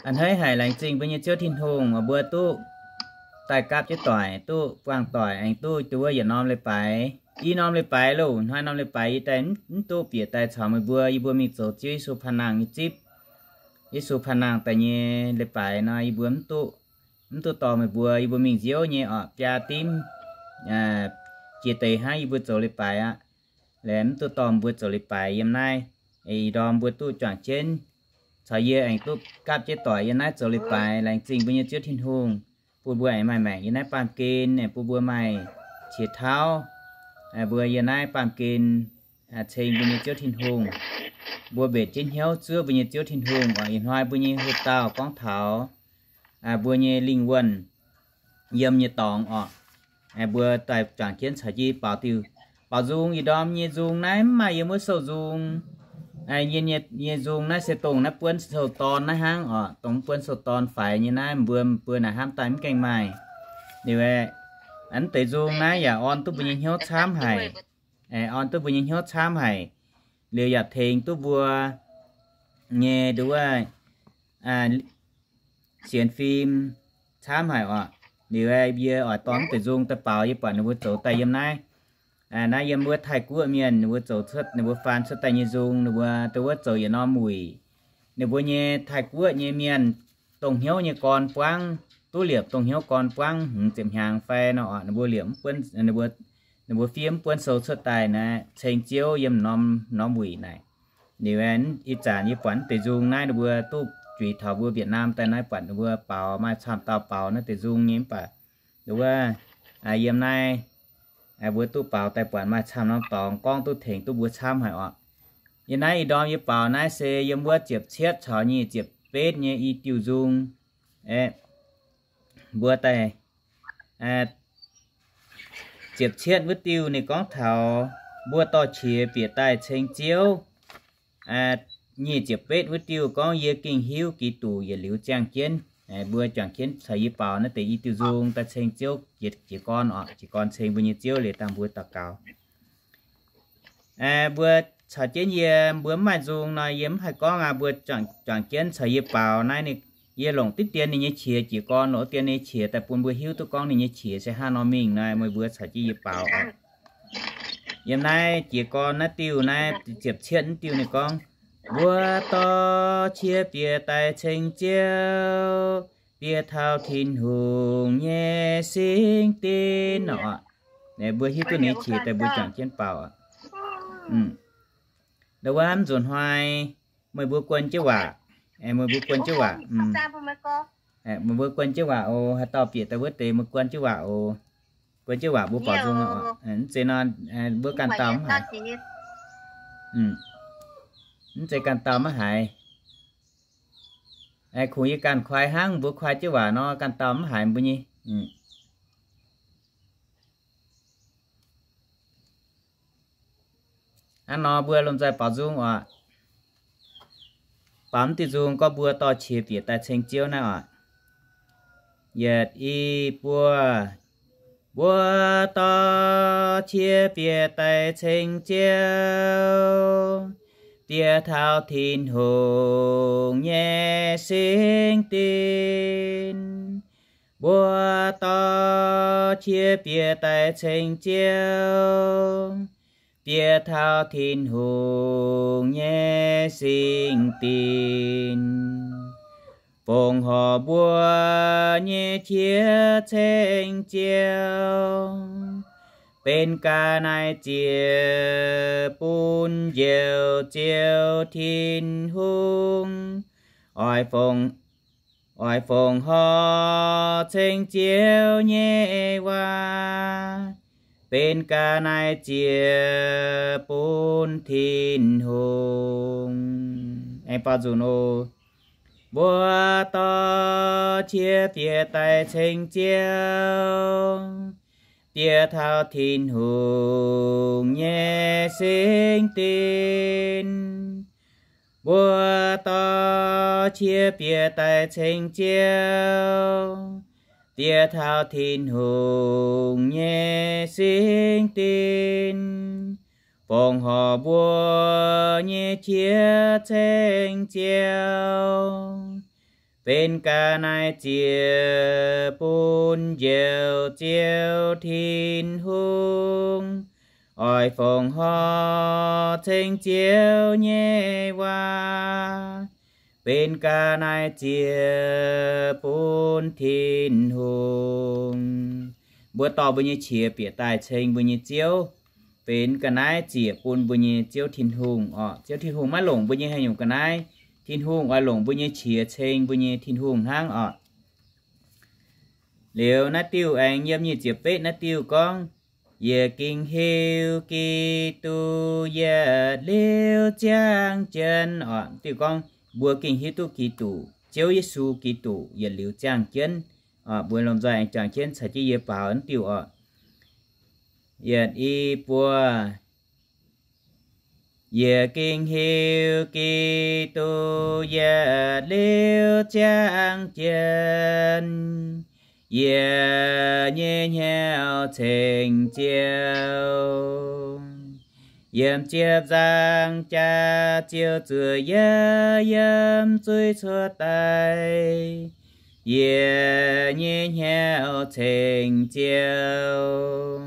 A'hneiv haic laengz zingh mbuo nyei Ziouv Tin-Hungh, mbuo duqv daaih gapv jienv doic, duqv buangh doic, aengx duqv duqv wuov yietc norm leiz-baaix. I norm leiz-baaix loh, hnoi norm leiz-baaix yie daaih mv duqv bieqc daaih caux meih mbuo. Yie mbuo mingh zoux Ziouv Yesu panh nangh nyei zipv. Yesu panh nangh daaih nyei leiz-baaix nor, yie mbuo mv duqv, mv duqv dorh meih mbuo. Yie mbuo mingh nziouv nyei orqc, biaa dimv jiex deix hnangv yie mbuo zoux leiz-baaix aqv. Laengz mv duqv dorh mbuo zoux leiz-baaix yiem naaiv. Ih ndorm mbuo duqv juangc jienv caux yie aengx duqv gapv jienv doic yiem naaiv zoux leiz-baaix. Laengz zingh mbuo nyei Ziouv Tin-Hungh bun mbuo aengx maaih maengc yiem naaiv baamh gen, bun mbuo maaih qiex tauv, mbuo yiem naaiv baamh gen ceng mbuo nyei Ziouv Tin-Hungh. Mbuo mbenc jienv hnyouv zuov mbuo nyei Ziouv Tin-Hungh oc. Ih hnoi mbuo nyei hoc dauh gorngv taux mbuo nyei lingh wuonh yiem nyei dorngx oc. Mbuo daaih juangc jienv caux jienv baaux diuh, baaux nzung. Ih ndorm nyei nzung naaiv mv maaih yiem wuov sou nzung. Nyei, nyei nzung naaiv se dongh naaiv buonv sou dorn naaiv hnangv oc. Dongh mv buonv sou dorn faix nyei naaiv, mbuo, mbuo naaic hnamv daaih mv gaengh maaih. Liuz aeqv, mv deix nzung naaiv yaac orn duqv mbuo nyei hnyouv camv haic. Orn duqv mbuo nyei hnyouv camv haic. Liuz yaac tengx duqv mbuo nyei nduov sienx fim camv haic oc. Liuz yie oix dorh mv deix nzung daaih baaux. Yie buatc ninh mbuo zoux daaih yiem naaiv, naaiv yiem wuov Taiv-Guoqv mienh ninh mbuo zoux cuotv, ninh mbuo faan cuotv daaih nyei nzung, ninh mbuo dongh wuov zoux yietc norm wuic. Ninh mbuo nyei Taiv-Guoqv nyei mienh dongh hnyouv nyei gorn buangv, duqv liepc dongh hnyouv gorn buangv hmz ziepc hnyangx fai nor oc, ninh mbuo liepc mv buonv, ninh mbuo fiev mv buonv sou cuotv daaih naaiv ceng Ziouv yiem norm, norm wuic naaic. Liuz ih zanc yie buatc mv deix nzung naaiv ninh mbuo duqv juix taux mbuo Việt Nam daaih naaiv, buatc ninh mbuo baaux maaih camv dauh baaux naaiv deix nzung nyei mv baac nduov yiem naaiv mbuo duqv baaux daaih buatc maaih camv norm dorngx gorngv duqv tengx duqv mbuo camv haic oc. Yiem naaiv ih ndorm yie baaux naaiv se yiem wuov ziepc cietv caux nyic ziepc betv nyei i diuh nzung. Mbuo daaih ziepc cietv wuov diuh ninh gorngv taux mbuo dorh qiex bieqc daaih ceng Ziouv. Nyic ziepc betv wuov diuh gorngv yie gengh hiuv Giduc yietc liuz ziangh jienv. Mbuo juangc jienv caux yie baaux naaiv deix i diuh nzung daaih ceng Ziouv jiez gorn oc. Jiez gorn ceng mbuo nyei Ziouv liuz dangh mbuo daux gaux. Mbuo caux jienv yie, mbuo mv maaih nzung nor yie mv haih gorngv aqv. Mbuo juangc jienv caux yie baaux naaiv, yie longc diqv dien ninh nyei qiex jiez gorn, longc diqv dien ninh nyei qiex daaih bun mbuo hiuv duqv gorngv ninh nyei qiex se hnangv nor mingh nor, meih mbuo caux jienv yie baaux oc. Yiem naaiv jiez gorn naaiv diuh naaiv ziepc cietv naaiv diuh ninh gorngv, mbuo dorh qiex bieqc daaih ceng Ziouv, bieqc taux Tin-Hungh nyei singx dinv nor. Mbuo hiuv duqv ninh nyei qiex daaih mbuo juangc jienv baaux. Ndau wuov mv nzunc hnoi meih mbuo guon jienv waac, meih mbuo guon jienv waac, meih mbuo guon jienv waac oc. Haaix dauh bieqc daaih wuov deix meih guon jienv waac oc. Guon jienv waac mbuo baaux nzung. Mv zeiz nor, mbuo ganh dauh mv haiz. Mv zeiz ganh dauh mv haiz. Kungx yie ganh kuaai hnangv, mbuo kuaai jienv waac nor ganh dauh mv haiz mbuo nyei. Hnangv nor mbuo lomh nzoih baaux nzung oc. Baaux mv diuh nzung gorngv mbuo dorh qiex bieqc daaih ceng Ziouv naaiv oc. Yietc, i, buo. Mbuo dorh qiex bieqc daaih ceng Ziouv, bieqc taux Tin-Hungh nyei singx dinv. Mbuo dorh qiex bieqc daaih ceng Ziouv, bieqc taux Tin-Hungh nyei singx dinv. Fongc horc mbuo nyei qiex ceng Ziouv, benx ga'naaiv-ziex bun Njoux Ziouv Tin-Hungh. Oix fongc, oix fongc horc ceng Ziouv nyei waac, benx ga'naaiv-ziex bun Tin-Hungh. Aengx baaux nzunc oc. Mbuo dorh qiex bieqc daaih ceng Ziouv, bieqc taux Tin-Hungh nyei singx dinv. Mbuo dorh qiex bieqc daaih ceng Ziouv, bieqc taux Tin-Hungh nyei singx dinv. Fongc horc mbuo nyei qiex ceng Ziouv, benx ga'naaiv ziec bun Njoux Ziouv Tin-Hungh, oix fongc horc ceng Ziouv nyei waac, benx ga'naaiv ziec bun Tin-Hungh. Mbuo dorh mbuo nyei qiex bieqc daaih ceng mbuo nyei Ziouv, benx ga'naaiv ziec bun mbuo nyei Ziouv Tin-Hungh oc. Ziouv Tin-Hungh maiv longc mbuo nyei haaix nyungc ga'naaiv. Tin-Hungh oix longc mbuo nyei qiex ceng mbuo nyei Tin-Hungh hnangv oc. Liuz naaiv diuh aengx yiem nyic ziepc betv naaiv diuh gorngv, Yie gengh hiuv Giduc yietc liuz ziangh jienv oc. Diuh gorngv mbuo gengh hiuv duqv Giduc, Ziouv Yesu Giduc yietc liuz ziangh jienv. Mbuo lomh nzoih aengx juangc jienv caux jienv yie baaux naaiv diuh oc. Yietc, i, buo. Yie gengh hiuv Giduc yietc liuz ziangh jienv, yie nyei hnyouv ceng Ziouv. Yiem ziepc nzaangc jaax Ziouv zuov yie yiem zuiz cuotv daaih, yie nyei hnyouv ceng Ziouv.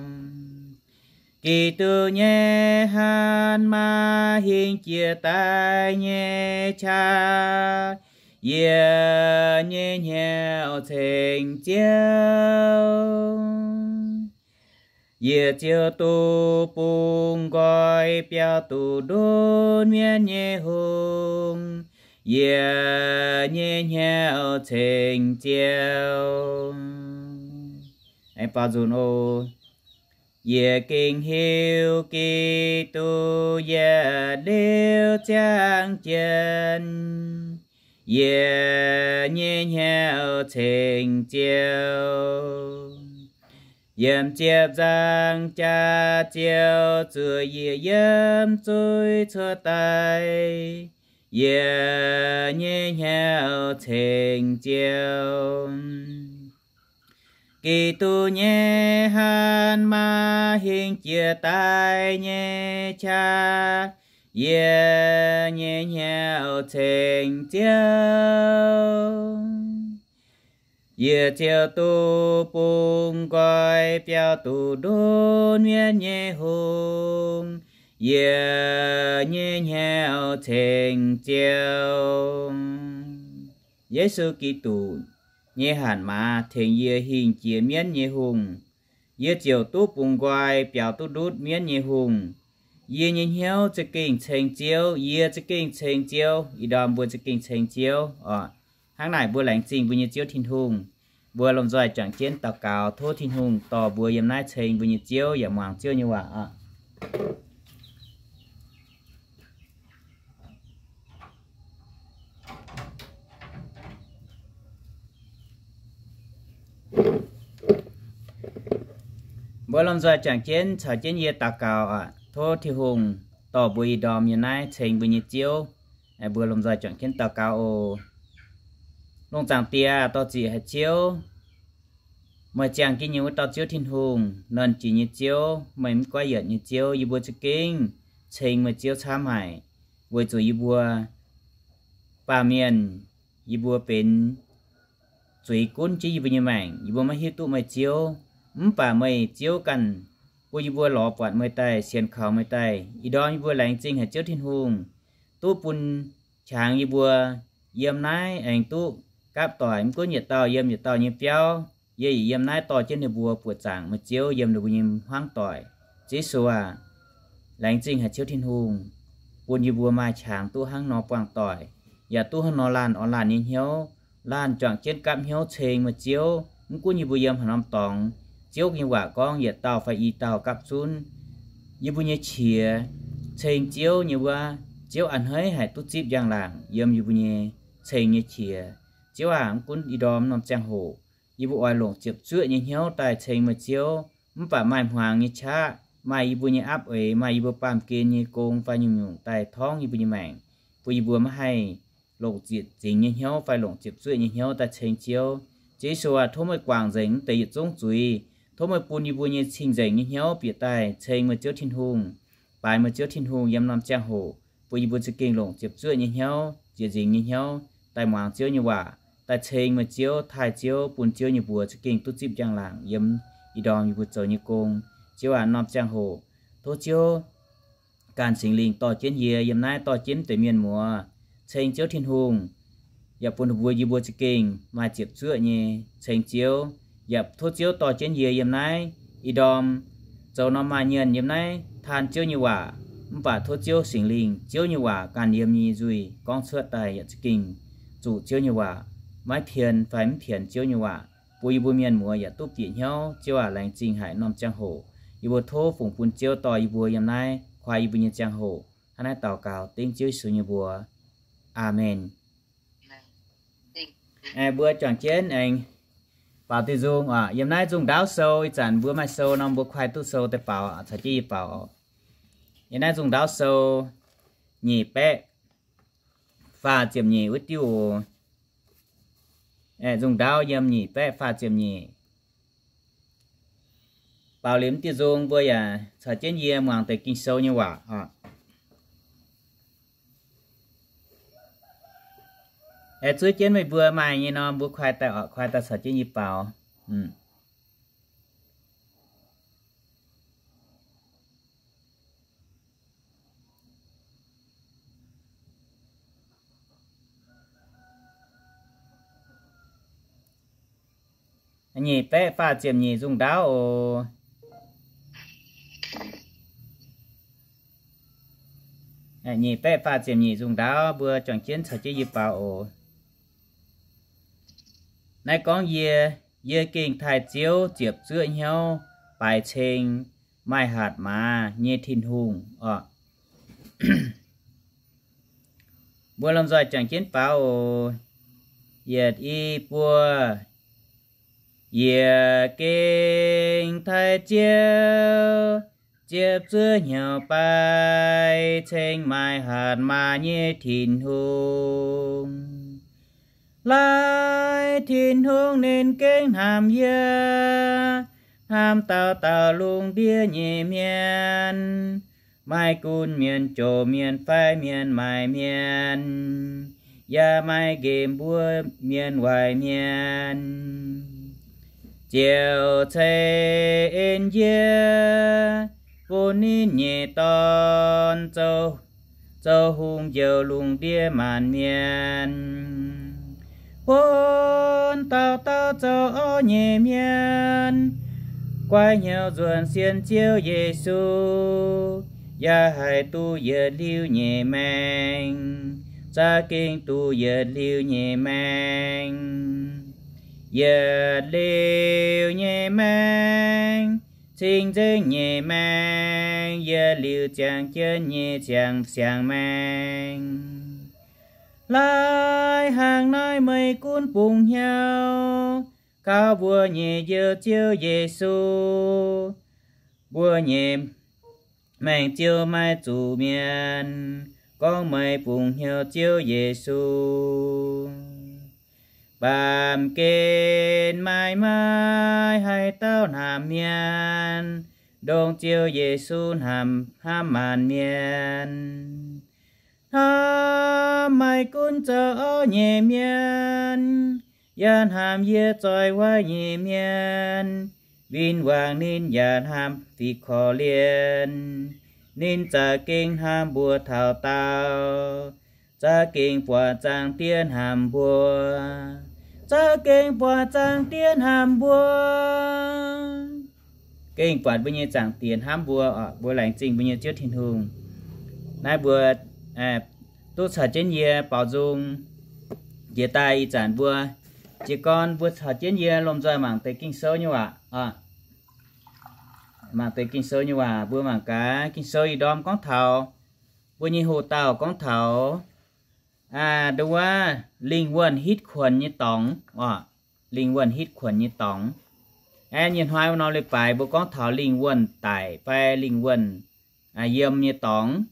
Giduc nyei hatc maaz hingh jiex daaih nyei qaqv, yie nyei hnyouv ceng Ziouv. Yie ziouc duqv bungx nqoi biaux duqv ndutv mienv nyei hungh, yie nyei hnyouv ceng Ziouv. Aengx baaux nzunc oc. Yie gengh hiuv Giduc yietc liuz ziangh jienv, yie nyei hnyouv ceng Ziouv. Yiem ziepc nzaangc jaax Ziouv zuov yie yiem zuiz cuotv daaih, yie nyei hnyouv ceng Ziouv. Giduc nyei hatc maaz hingh jiex daaih nyei qaqv, yie nyei hnyouv ceng Ziouv. Yie ziouc duqv bungx nqoi biaux duqv ndutv mienv nyei hungh, yie nyei hnyouv ceng Ziouv. Yesu Giduc nyei hatc maaz tengx yie hingh jiex mienv nyei hungh. Yie ziouc duqv bungx nqoi biaux duqv ndutv mienv nyei hungh. Yie nyei hnyouv za'gengh ceng Ziouv, yie za'gengh ceng Ziouv, ih ndorm mbuo za'gengh ceng Ziouv oc. Hnangv naaic mbuo laengz zingh mbuo nyei Ziouv Tin-Hungh. Mbuo lomh nzoih juangc jienv daux gaux tov Tin-Hungh dorh mbuo yiem naaiv ceng mbuo nyei Ziouv yaac muangx Ziouv nyei waac oc. Mbuo lomh nzoih juangc jienv caux jienv yie daux gaux oc. Tov Tin-Hungh dorh mbuo ih ndorm yiem naaiv ceng mbuo nyei Ziouv. Mbuo lomh nzoih juangc jienv daux gaux oc. Lungh zaangc Diex, dorh ziqc haic Ziouv, meih ziangh jienv nyei wuov dauh Ziouv Tin-Hungh, nernh jiex nyei Ziouv, meih mv goiv yietc nyei Ziouv, yie mbuo za'gengh ceng meih Ziouv camv haic, weic zuqc yie mbuo baamh mienh, yie mbuo benx zuiz gunv jienv yie mbuo nyei maengc, yie mbuo maiv hiuv duqv meih Ziouv. Mv baac meih Ziouv ganh bun yie mbuo lorz buatc meih daaih, sienx kaux meih daaih. Ih ndorm yie mbuo laengz zingh haic Ziouv Tin-Hungh, duqv bun qangx yie mbuo yiem naaiv aengx duqv gapv doic, mv gunv yietc dauh yiem yietc dauh nyei biauv, yie yaac yiem naaiv dorh jienv ninh mbuo buoqc zaangc meih Ziouv yiem ninh mbuo nyei hmuangv doic. Ziouv Yesu aac, laengz zingh haic Ziouv Tin-Hungh, bun yie mbuo maaih qangx duqv hnangv nor buangh doic, yaac duqv hnangv nor laanh orn laanh nyei hnyouv, laanh juangc jienv gapv hnyouv ceng meih Ziouv. Mv gunv yie mbuo yiem haaix norm dorngx, Ziouv nyei waac gorngv yietc dauh fai i dauh gapv zunv. Yie mbuo nyei qiex ceng Ziouv nyei wuov, Ziouv a'hneiv haic duqv zipv njang-laangc yiem yie mbuo nyei ceng nyei qiex. Ziouv aac, mv gunv ih ndorm norm ziangh hoc yie mbuo oix longc ziepc zuoqv nyei hnyouv daaih ceng meih Ziouv, mv baac maaih hmuangx nyei qaqv, maaih yie mbuo nyei apv eix, maaih yie mbuo baamh gen nyei gong fai nyungc-nyungc daaih torngv yie mbuo nyei maengc, bun yie mbuo maiv haih longc ziepc zingx nyei hnyouv fai longc ziepc zuoqv nyei hnyouv daaih ceng Ziouv. Ziouv Yesu aac, tov meih guangc nzengc mv deix yietc zungv zuiz. Tov meih bun yie mbuo nyei cing-nzengc nyei hnyouv bieqc daaih ceng meih Ziouv Tin-Hungh, baaix meih Ziouv Tin-Hungh yiem norm ziangh hoc, bun yie mbuo za'gengh longc ziepc zuoqv nyei hnyouv, ziepc zingx nyei hnyouv daaih muangx Ziouv nyei waac. daaih ceng meih Ziouv, taaih Ziouv, bun Ziouv nyei mbuox za'gengh duqv zipv njang-laangc yiem ih ndorm yie mbuo zoux nyei gong. Ziouv aac, norm ziangh hoc tov Ziouv ganh Singx Lingh dorh jienv yie yiem naaiv, dorh jienv deix mienh muoz, ceng Ziouv Tin-Hungh, yaac bun mbuo, yie mbuo za'gengh maaih ziepc zuoqv nyei ceng Ziouv. Yaac tov Ziouv dorh jienv yie yiem naaiv ih ndorm, zoux norm maaih nyienh yiem naaiv taan Ziouv nyei waac. Mv baac tov Ziouv Singx Lingh, Ziouv nyei waac ganh yiem yie nyei nzuih gorngv cuotv daaih yaac za'gengh zuqc Ziouv nyei waac, maiv pien fai mv pienx Ziouv nyei waac, bun yie mbuo mienh muoz yaac duqv bieqc hnyouv. Ziouv aac, laengz zingh haic norm ziangh hoc yie mbuo tov fungx bun Ziouv dorh yie mbuo yiem naaiv, kuaai yie mbuo nyei ziangh hoc. Hnangv naaiv daux gaux dengv Ziouv Yesu nyei mbuox. Aamen. Mbuo juangc jienv aengx baaux diuh nzung oc. Yiem naaiv nzung ndaauv sou, ih zanc mbuo maaih sou nor mbuo kuaai duqv sou daaih baaux, caux jienv yie baaux. Yiem naaiv nzung ndaauv sou nyic baeqv faah ziepc nyeic wuov diuh oc. Nzung ndaauv yiem nyic baeqv faah ziepc nyeic. Baaux liuz diuh nzung mbuo yaac caux jienv yie muangx deix Ging-Sou nyei waac oc. Aengx zuov jienv meih mbuo maaih nyei nor mbuo kuaai daaih oc, kuaai daaih caux jienv yie baaux. Nyic baeqv faah ziepc nyeic nzung ndaauv oc. Nyic baeqv faah ziepc nyeic nzung ndaauv mbuo juangc jienv caux jienv yie baaux oc. Naaiv gorngv yie, yie gengh taaih Ziouv ziepc zuoqv hnyouv baaix ceng, maaih hatc maaz nyei Tin-Hungh oc. Mbuo lomh nzoih juangc jienv baaux oc. Yietc, i, buo. Yie gengh taaih Ziouv ziepc zuoqv hnyouv baaix ceng, maaih hatc maaz nyei Tin-Hungh. Laaic Tin-Hungh ninh gengh hnamv yie, hnamv dauh dauh lungh ndiev nyei mienh, maaih gunv mienh, jomc mienh fai mienh maaic mienh, yaac maaih nqemh mbuo mienh waaic mienh. Ziouv ceix en yie, bun ninh nyei Dorn zoux, zoux hungh njoux lungh ndiev maanc mienh, bun dauh dauh zoux orv nyei mienh guaix hnyouv nzuonx sienx Ziouv Yesu, yaac haih duqv yietc liuz nyei maengc, za'gengh duqv yietc liuz nyei maengc. Yietc liuz nyei maengc, cing-nzengc nyei maengc, yietc liuz ziangh jienv nyei ziangh siang-maengc. Laaic hnangv naaiv meih gunv bungx hnyouv kaux mbuo nyei Njoux Ziouv Yesu. Mbuo nyei maengc ziouc maiv zuqc mienh gorngv meih bungx hnyouv Ziouv Yesu. Baamh gen maaih, maaih haaix dauh hnamv mienh, ndongc Ziouv Yesu hnamv hnamv maanc mienh. Hnamv maaih gunv zoux orv nyei mienh, yaac hnamv yie zoih waaic nyei mienh. Win-wangc ninh yaac hnamv fih korv-lienh. Ninh za'gengh hnamv mbuo taux daauh, za'gengh buatc zaangc Diex hnamv mbuo, za'gengh buatc zaangc Diex hnamv mbuo. Gengh buatc mbuo nyei zaangc Diex hnamv mbuo oc. Mbuo laengz zingh mbuo nyei Ziouv Tin-Hungh. Naaiv mbuo duqv caux jienv yie baaux nzung. Jiex daaih ih zanc mbuo jiez gorn mbuo caux jienv yie lomh nzoih mangc deix Ging-Sou nyei waac oc. Mangc deix Ging-Sou nyei waac, mbuo mangc gaax Ging-Sou ih ndorm gorngv taux mbuo nyei hoc dauh gorngv taux ndo wuov lingh wuonh hitv kuonx nyei dorngx oc. Lingh wuonh hitv kuonx nyei dorngx. Aeqv, nyei hnoi wuov norm leiz-baaix mbuo gorngv taux lingh wuonh daic fai lingh wuonh yiem nyei dorngx.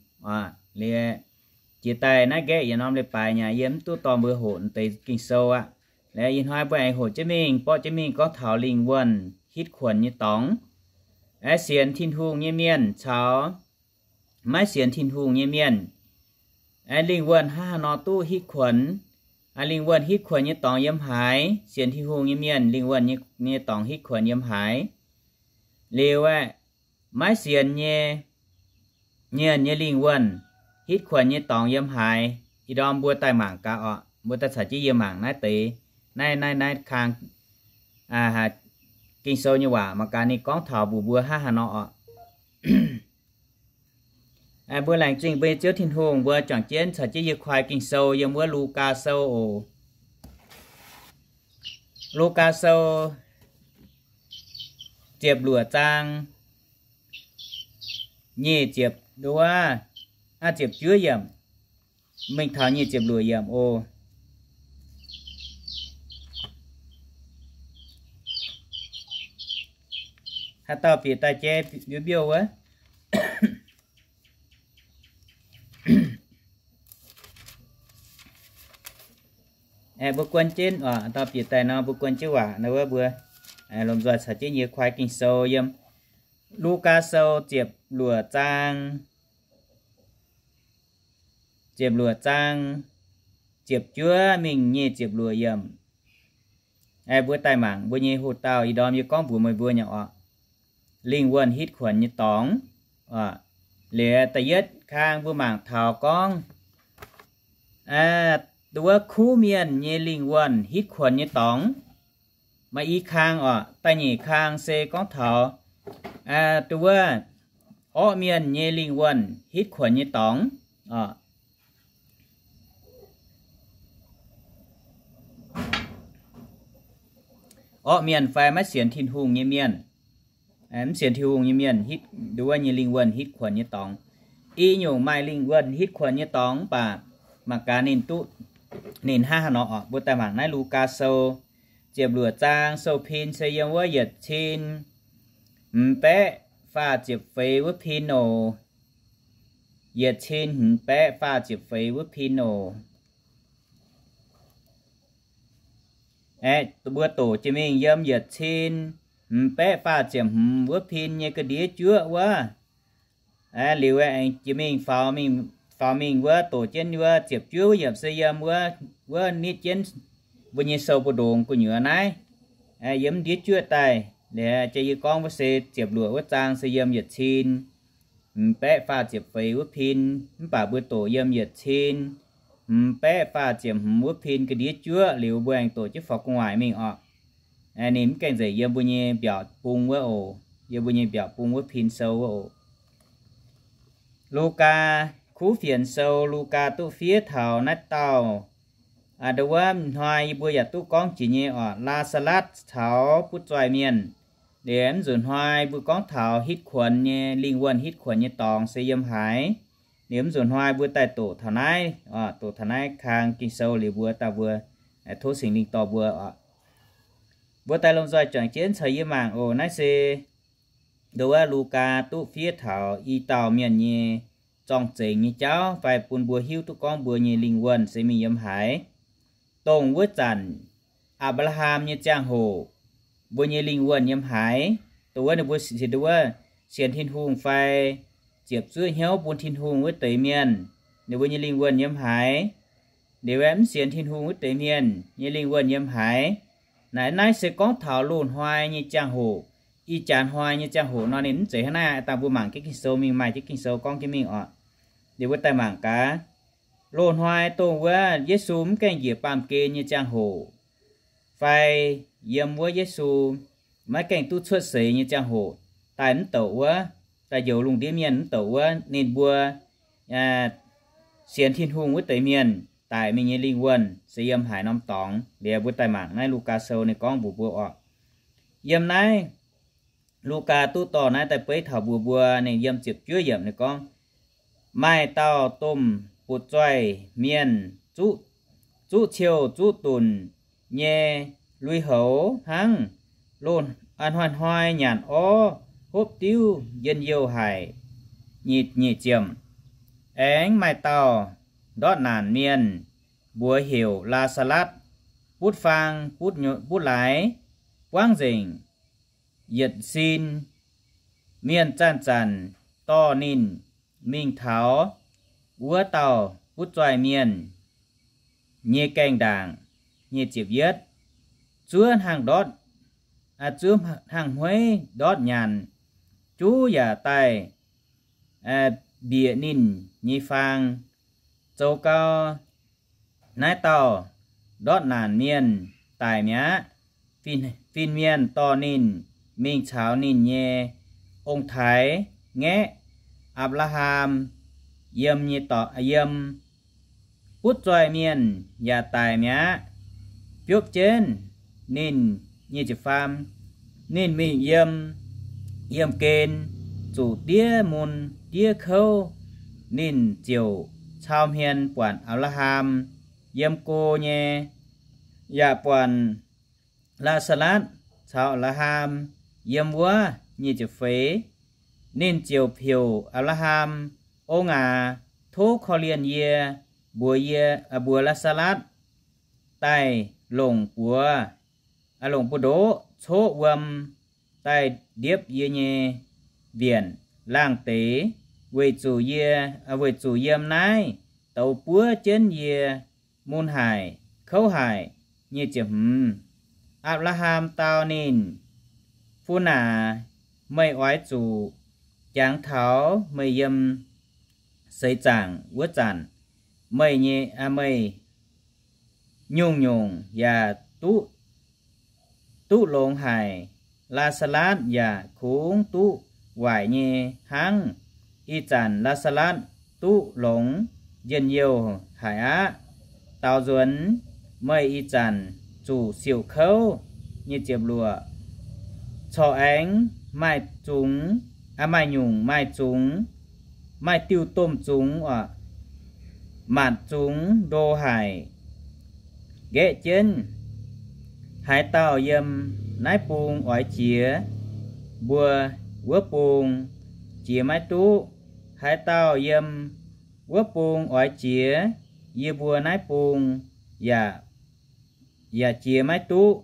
Liuz, jiex daaih naaiv nqaeqv yietc norm leiz-baaix nyei yie mv duqv dorh mbuo hoqc deix Ging-Sou aqv. Liuz ih hnoi mbuo aengx hoqc jienv mingh, borqv jienv mingh gorngv taux lingh wuonh hitv kuonx nyei dorngx. Aeqv, sienx Tin-Hungh nyei mienh caux maiv sienx Tin-Hungh nyei mienh, aeqv, lingh wuonh hnangv haaix nor duqv hitv kuonx, lingh wuonh hitv kuonx nyei dorngx yiem haaix, sienx Tin-Hungh nyei mienh lingh wuonh nyei dorngx hitv kuonx yiem haaix. Liuz aeqv, maiv sienx nyei mienh nyei lingh wuonh hitv kuonx nyei dorngx yiem haaix, ih ndorm mbuo daaih mangc gaax orqc. Mbuo daaih caux jienv yie mangc naaiv deix, naaiv, naaiv, naaiv kang Ging-Sou nyei waac mangc gaax ninh gorngv taux mbuox mbuo hnangv haaix nor orqc. Mbuo laengz zingh mbuo nyei Ziouv Tin-Hungh, mbuo juangc jienv caux jienv yie koi Ging-Sou yiem wuov Lugaa Sou oc. Lugaa Sou ziepc luoqc zaang, nyic ziepc nduov, aa, ziepc juov yiemc, mingh taux nyic ziepc luoqc yiemc oc. Haaix dauh bieqc daaih jaiv mbiouh mbiouh wuov. Aeqv, mbuo guon jienv oc, haaix dauh bieqc daaih nor mbuo guon jienv waac nor wuov mbuo lomh nzoih caux jienv yie koi Ging-Sou yiem Lugaa Sou ziepc luoqc zaang, ziepc luoqc zaang, ziepc juov mingh nyic ziepc luoqc yiemc. Aeqv, mbuo daaih mangc mbuo nyei hoc-dauh ih ndorm yie gorngv mbuox meih mbuo nyei orqc, lingh wuonh hitv kuonx nyei dorngx. Liuz da'yietv kang mbuo mangc taux gorngv, wuov kuv mienh nyei lingh wuonh hitv kuonx nyei dorngx. Maaih i kang orqc. Da'nyeic kang se gorngv taux, wuov orqv mienh nyei lingh wuonh hitv kuonx nyei dorngx. Orqv mienh fai maiv sienx Tin-Hungh nyei mienh, mv sienx Tin-Hungh nyei mienh hitv, nduov nyei lingh wuonh hitv kuonx nyei dorngx. I nyungc maaih lingh wuonh hitv kuonx nyei dorngx mv baac mangc gaax ninh duqv, ninh hnangv haaix nor orqc. Mbuo daaih mangc naaiv Lugaa Sou ziepc luoqc zaang, sou pin se yiem wuov yietc cin hmz baeqv faah ziepc feix wuov pin oc. Yietc cin hmz baeqv faah ziepc feix wuov pin oc. Aeqv, mbuo doqc jiex mingh yiem yietc cin hmz baeqv faah ziepc hmz wuov pin nyei ga'ndiev juoqv wuov. Liuz aengx jiex mingh faaux mingh, faaux mingh wuov doqc jienv wuov ziepc juov wuov yiemc se yiem wuov, wuov nitv jienv mbuo nyei sou mbu'ndongx gu'nyuoz naaiv, yiem ndiev juoqv daaih. Liuz jiex yie gorngv wuov se ziepc luoqc wuov zaang se yiem yietc cin hmz baeqv faah ziepc feix wuov pin, mv baac mbuo doqc yiem yietc cin hmz baeqv faah ziepc hmz wuov pin ga'ndiev juoqv liuz mbuo aengx doqc jienv faaux gu'nguaaic mingh orqc. Ninh mv gaengh nzengc yiem mbuo nyei mbiaauc bung wuov oc, yiem mbuo nyei mbiaauc bung wuov pin sou wuov oc. Lugaa, kuv fienx sou Lugaa duqv fiev taux naaiv dauh, nduov wuov hnoi yie mbuo yaac duqv gorngv jiex nyei orqc, Laa^saa^latv caux butv-zoih mienh. Liuz mv nzunc hnoi mbuo gorngv taux hitv kuonx nyei, lingh wuonh hitv kuonx nyei dorngx se yiem haaix. Liuz mv nzunc hnoi mbuo daaih doqc taux naaiv, doqc taux naaiv kang Ging-Sou liuz mbuo daaih mbuo tov Singx Lingh dorh mbuo oc. Mbuo daaih lomh nzoih juangc jienv caux yie mangc oc. Naaiv se nduov wuov Lugaa duqv fiev taux i dauh mienh nyei zorng-zengx nyei jauv fai bun mbuo hiuv duqv gorngv mbuo nyei lingh wuonh se mingh yiem haaix. Dongh wuov zanc Apc^laa^ham nyei ziangh hoc, mbuo nyei lingh wuonh yiem haaix. Dongh wuov ninh mbuo sienx, dongh wuov sienx Tin-Hungh fai ziepc zuoqv hnyouv bun Tin-Hungh wuov deix mienh, ninh mbuo nyei lingh wuonh yiem haaix. Liuz aeqv, mv sienx Tin-Hungh wuov deix mienh nyei lingh wuonh yiem haaix. Naaiv, naaiv se gorngv taux loz-hnoi nyei ziangh hoc. Ih jaax hnoi nyei ziangh hoc nor ninh mv zeiz hnangv naaiv. Dangh mbuo mangc jienv Ging-Sou mingh, maaih jienv Ging-Sou gorngv jienv mingh oc. Liuz mbuo daaih mangc gaax, loz-hnoi dongh wuov Yesu mv gaengh njiec baamh gen nyei ziangh hoc, fai yiem wuov Yesu maiv gaengh duqv cuotv seix nyei ziangh hoc, daaih mv douc wuov, daaih njoux lungh ndiev mienh mv douc wuov, ninh mbuo sienx Tin-Hungh wuov deix mienh daic mingh nyei lingh wuonh se yiem haaix norm dorngx. Liuz mbuo daaih mangc naaiv Lugaa Sou ninh gorngv mbuox mbuo oc. Yiem naaiv Lugaa duqv dorh naaiv daaih beiv taux mbuox mbuo, ninh yiem ziepc juov yiemc ninh gorngv, maaih dauh domh butv-zoih mienh zuqv, zuqv ciouh zuqv dunc nyei lui-houx hnangv, loz, hnoi-hnoi nyanc orv hopv diuv njien-youh haic. Nyic, nyic ziemc. Aengx maaih dauh ndortv naanc mienh, mbuox heuc Laa^saa^latv, butv-faang butv laaix, buangv nzengc yietc sin. Mienh zanc-zanc dorh ninh mingh taux wuov dauh butv-zoih mienh. nyei gaengh ndaangc. Nyic ziepc yietv, zuov hnangv ndortv, zuov hnangv hmueiv ndortv nyanc, juv yaac daaih mbieqc ninh nyei faang. Zoux gau, naaiv dauh ndortv naanc mienh daic mi'aqv. Fin, fin-mienh dorh ninh mingh caux ninh nyei ong-taaix-ngaeqv, Apc^laa^ham, yiem nyei dorngx, yiem butv zoih mienh yaac daic mi'aqv. Biopv jienv ninh, nyic ziepc faam, ninh mingh yiem, yiem gen, zuqc diev mun diev kouv. Ninh ziouc cau hmien buatc Apc^laa^ham yiem go nyei, yaac buatc Laa^saa^latv caux Apc^laa^ham yiem wuov. Nyic ziepc feix, ninh ziouc heuc Apc^laa^ham, Ong aac, tov korv-lienh yie, mbuox yie, mbuox Laa^saa^latv daaih longc buoz, longc buoz-ndoqv coqv wuom daaih ndiepv yie nyei mbienc laangh deix, weic zuqc yie, weic zuqc yiem naaiv douz buov jienv yie mun haic, kouv haic. Nyic ziepc hmz, Apc^laa^ham dau ninh, Fun aac, meih oix zuqc jangx taux meih yiem seix zaangc wuov zanc, meih nyei, meih nyungc-nyungc yaac duqv, duqv longx haic. Laa^saa^latv yaac kungx duqv waaic nyei hnangv. Ih zanc Laa^saa^latv duqv longx njien-youh haic aqv. Daaux nzuonx meih ih zanc zuqc siouc kouv. Nyic ziepc luoqc, corc aengx maaih zungx, maaih nyungc maaih zungx, maaih diuh domh zungx oc, matc zungx ndo haic, nqaeqv jienv. Haaix dauh yiem naaiv bung oix jiex mbuo wuov bung, jiex maiv duqv. Haaix dauh yiem wuov bung oix jiex yie mbuo naaiv bung, yaac, yaac jiex maiv duqv.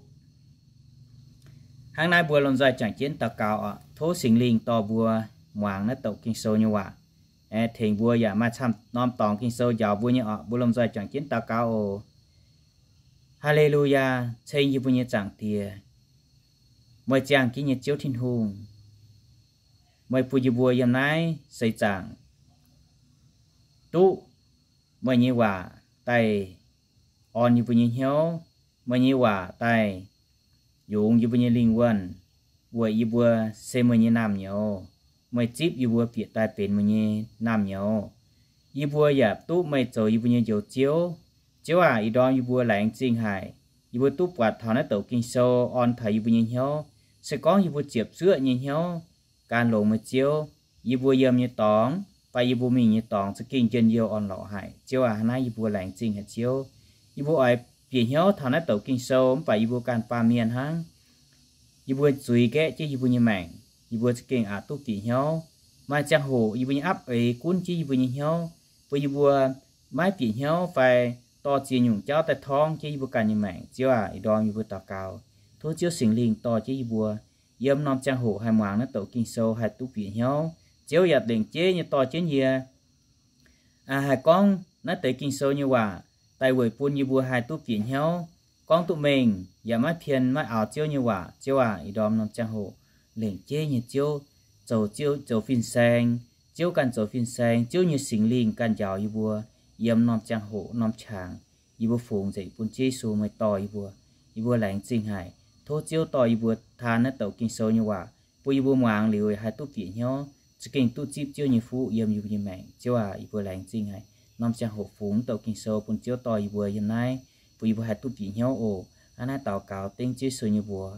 Hnangv naaiv mbuo lomh nzoih juangc jienv daux gaux oc. Tov Singx Lingh dorh mbuo muangx naaiv douc Ging-Sou nyei waac, tengx mbuo yaac maaih camv norm dorngx Ging-Sou njaaux mbuo nyei oc. Mbuo lomh nzoih juangc jienv daux gaux oc. Haa^le^lu^yaa, ceng yie mbuo nyei Zaangc Diex, meih ziangh jienv nyei Ziouv Tin-Hungh, meih bun yie mbuo yiem naaiv seix zaangc duqv meih nyei waac daaih orn yie mbuo nyei hnyouv, meih nyei waac daaih yungz yie mbuo nyei lingh wuonh, weic yie mbuo se meih nyei naamh nyouz. Meih zipv yie mbuo bieqc daaih benx meih nyei naamh nyouz. Yie mbuo yaac duqv meih zoux yie mbuo nyei Njoux Ziouv. Ziouv aac, ih ndorm yie mbuo laengz zingh haic, yie mbuo duqv buatc taux naaiv douc Ging-Sou orn taux yie mbuo nyei hnyouv. Se gorngv yie mbuo ziepc zuoqv nyei hnyouv gan longx meih Ziouv, yie mbuo yiem nyei dorngx fai yie mbuo mingh nyei dorngx za'gengh njien-youh orn-lorqc haic. Ziouv aac, hnangv naaiv yie mbuo laengz zingh haic Ziouv. Yie mbuo oix bieqc hnyouv taux naaiv douc Ging-Sou mv baac yie mbuo ganh baamh mienh hnangv. Yie mbuo zuiz nqaeqv jienv yie mbuo nyei maengc, yie mbuo za'gengh aqc duqv bieqc hnyouv. Maaih ziangh hoc yie mbuo nyei apv eix gunv jienv yie mbuo nyei hnyouv, bun yie mbuo maiv bieqc hnyouv fai dorh ziex nyungc jauv daaih torngv jienv yie mbuo ganh nyei maengc. Ziouv aac, ih ndorm yie mbuo daux gaux, tov Ziouv Singx Lingh dorh jienv yie mbuo yiem norm ziangh hoc haih muangx naaiv douc Ging-Sou haih duqv bieqc hnyouv. Ziouv yaac lengc jeiv nyei dorh jienv yie haih gorngv naaiv deix Ging-Sou nyei waac daaih weic bun yie mbuo haih duqv bieqc hnyouv, gorngv duqv mengh yaac maiv pien maiv aaux Ziouv nyei waac. Ziouv aac, ih ndorm norm ziangh hoc lengc jeiv nyei Ziouv zoux, Ziouv zoux fin-saeng. Ziouv ganh zoux fin-saeng, Ziouv nyei Singx Lingh ganh njaaux yie mbuo yiem norm ziangh hoc norm qangx. Yie mbuo fungx nzengc bun Ziouv Yesu meih dorh yie mbuo. Yie mbuo laengz zingh haic. Tov Ziouv dorh yie mbuo taan naaiv douc Ging-Sou nyei waac bun yie mbuo muangx liuz haih duqv bieqc hnyouv, za'gengh duqv zipv Ziouv nyei fuqv yiem yie mbuo nyei maengc. Ziouv aac, yie mbuo laengz zingh haic. Norm ziangh hoc fungx douc Ging-Sou bun Ziouv dorh yie mbuo yiem naaiv, bun yie mbuo haih duqv bieqc hnyouv oc. Hnangv naaiv daux gaux dengv Ziouv Yesu nyei mbuox.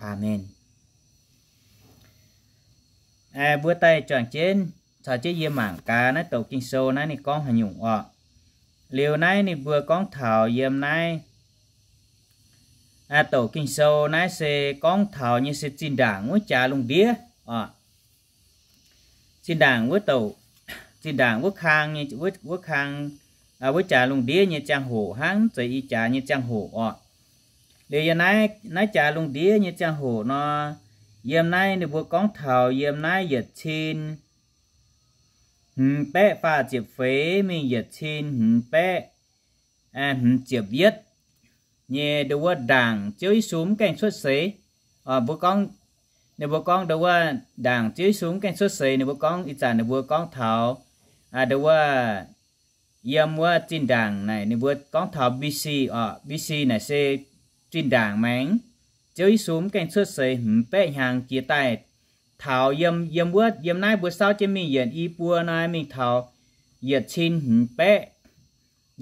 Aamen. Mbuo daaih juangc jienv caux jienv yie mangc gaax naaiv douc Ging-Sou naaiv ninh gorngv haaix nyungc orqc. Liuz naaiv ninh mbuo gorngv taux yiem naaiv douc Ging-Sou naaiv se gorngv taux nyei se zinh ndaangc wuov jaax lungh ndiev oc. Zinh ndaangc wuov douc, zinh ndaangc wuov kang nyei, wuov kang, wuov jaax lungh ndiev nyei ziangh hoc hnangv, mv zeiz ih jaax nyei ziangh hoc orqc. Liuz yiem naaiv, naaiv jaax lungh ndiev nyei ziangh hoc nor, yiem naaiv ninh mbuo gorngv taux yiem naaiv yietc cin hmz baeqv faah ziepc feix mingh yietc cin hmz baeqv hmz ziepc yietv nyei ndo wuov ndaangc Ziouv Yesu mv gaengh cuotv seix. Mbuo gorngv, ninh mbuo gorngv ndo wuov ndaangc Ziouv Yesu mv gaengh cuotv seix, ninh mbuo gorngv ih zanc ninh mbuo gorngv taux ndo wuov yiem wuov zinh ndaangc naaic ninh mbuo gorngv taux B C oc. B C naaic se zinh ndaangc maengx. Ziouv Yesu mv gaengh cuotv seix hmz baeqv hnyangx jiex daaih taux yiem, yiem wuov, yiem naaiv mbuo saauv jienv mingh yietc i buo nor mingh taux yietc cin hmz baeqv,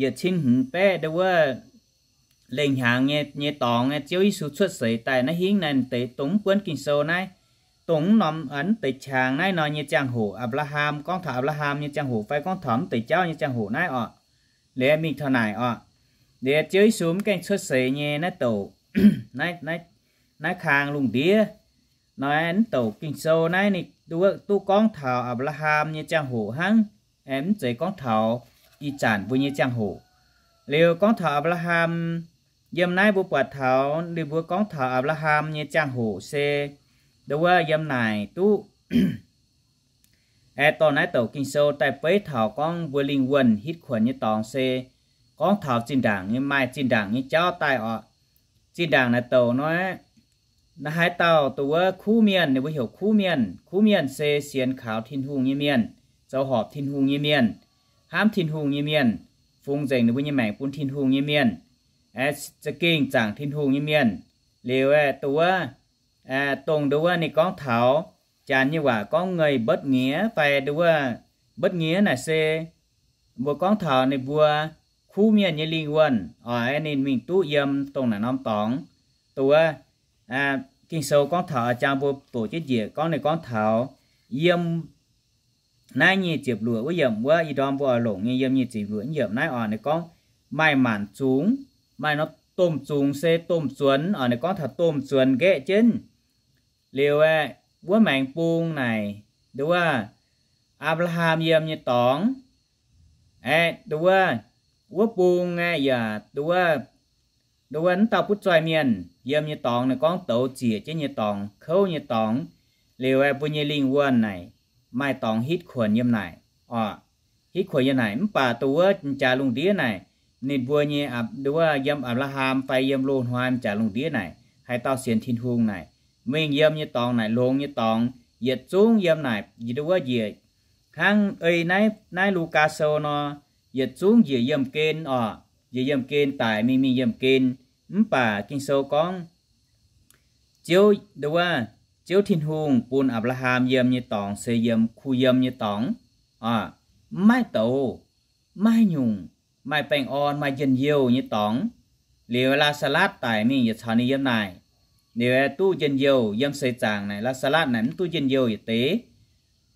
yietc cin hmz baeqv ndo wuov lengh hnyangx nyei, nyei dorngx, Ziouv Yesu cuotv seix daaih naaiv hingv naaiv deix dongh mv buonv Ging-Sou naaiv, dongh mv norm, mv deix qangx naaiv nor nyei ziangh hoc, Apc^laa^ham, gorngv taux Apc^laa^ham nyei ziangh hoc fai gorngv taux mv deix jauv nyei ziangh hoc naaiv oc. Liuz mingh taux naaic oc, liuz Ziouv Yesu mv gaengh cuotv seix nyei naaiv douc, naaiv, naaiv, naaiv kang lungh ndiev nor, mv douc Ging-Sou naaiv ninh duqv gorngv taux Apc^laa^ham nyei ziangh hoc hnangv, mv zeiz gorngv taux ih zanc mbuo nyei ziangh hoc. Liuz gorngv taux Apc^laa^ham, yiem naaiv mbuo buatc taux ninh mbuo gorngv taux Apc^laa^ham nyei ziangh hoc se ndo wuov yiem naaic duqv aeqv, dorh naaiv douc Ging-Sou daaih beiv taux gorngv mbuo lingh wuonh hitv kuonx nyei dorngx se gorngv taux zinh ndaangc nyei, maaih zinh ndaangc nyei jauv daaih oc. Zinh ndaangc naaiv douc nor, naaiv haaix dauh ndo wuov kuv mienh, ninh mbuo heuc kuv mienh. Kuv mienh se sienx kaux Tin-Hungh nyei mienh, zoux horpc Tin-Hungh nyei mienh, hnamv Tin-Hungh nyei mienh, fungx nzengc ninh mbuo nyei maengc bun Tin-Hungh nyei mienh, za'gengh zaangc Tin-Hungh nyei mienh. Liuz aeqv, ndo wuov, dongh ndo wuov ninh gorngv taux Janx nyei waac gorngv ngơi mbotv ngiex fai ndo wuov mbotv ngiex naaic se mbuo gorngv taux ninh mbuo kuv mienh nyei lingh wuonh oc. Ninh mingh duqv yiem dongh naaic norm dorngx. Ndo wuov, Ging-Sou gorngv taux a'jang mbuo doqc jienv njiec gorngv ninh gorngv taux yiem naaiv nyic ziepc luoqc wuov yiemc wuov, ih ndorm mbuo oix longc nyei yiem nyic ziepc luoqc yiemc naaiv oc. Ninh gorngv maaih maanc zungx, maaih nor domh zungx se domh zuonx oc. Ninh gorngv taux domh zuonx nqaeqv jienv. Liuz aeqv, wuov maengx bung naaic ndo wuov Apc^laa^ham yiem nyei dorngx. Aeqv, ndo wuov, wuov bung aeqv, yaac ndo wuov, ndo wuov mv dauh butv zoih mienh yiem nyei dorngx. Ninh gorngv douz ziec jienv nyei dorngx, kouv nyei dorngx. Liuz aeqv, mbuo nyei lingh wuonh naaic maaih dorngx hitv kuonx yiem naaic oc. Hitv kuonx yiem naaic mv baac ndo wuov jaax lungh ndiev naaic, ninh mbuo nyei ndo wuov yiem Apc^laa^ham fai yiem loz-hnoi jaax lungh ndiev naaic, haaix dauh sienx Tin-Hungh naaic, mingh yiem nyei dorngx naaic, longx nyei dorngx, yietc zungv yiem naaic, ndo wuov njiec hnangv ei naaiv, naaiv Lugaa Sou nor, yietc zungv njiec yiemh gen oc. Njiec yiemh gen daic mingh, mingh yiemh gen. Mv baac Ging-Sou gorngv Ziouv, ndo wuov, Ziouv Tin-Hungh bun Apc^laa^ham yiem nyei dorngx se yiem kuh yiem nyei dorngx oc. Mv maaih douz, mv maaih nyungc, maaih baengh orn, maaih njien-youh nyei dorngx. Liuz Laa^saa^latv daic mingh yietc caux ninh yiem naaic. Liuz duqv njien-youh yiem seix zaangc naaic, Laa^saa^latv naaic mv duqv njien-youh yietc deix.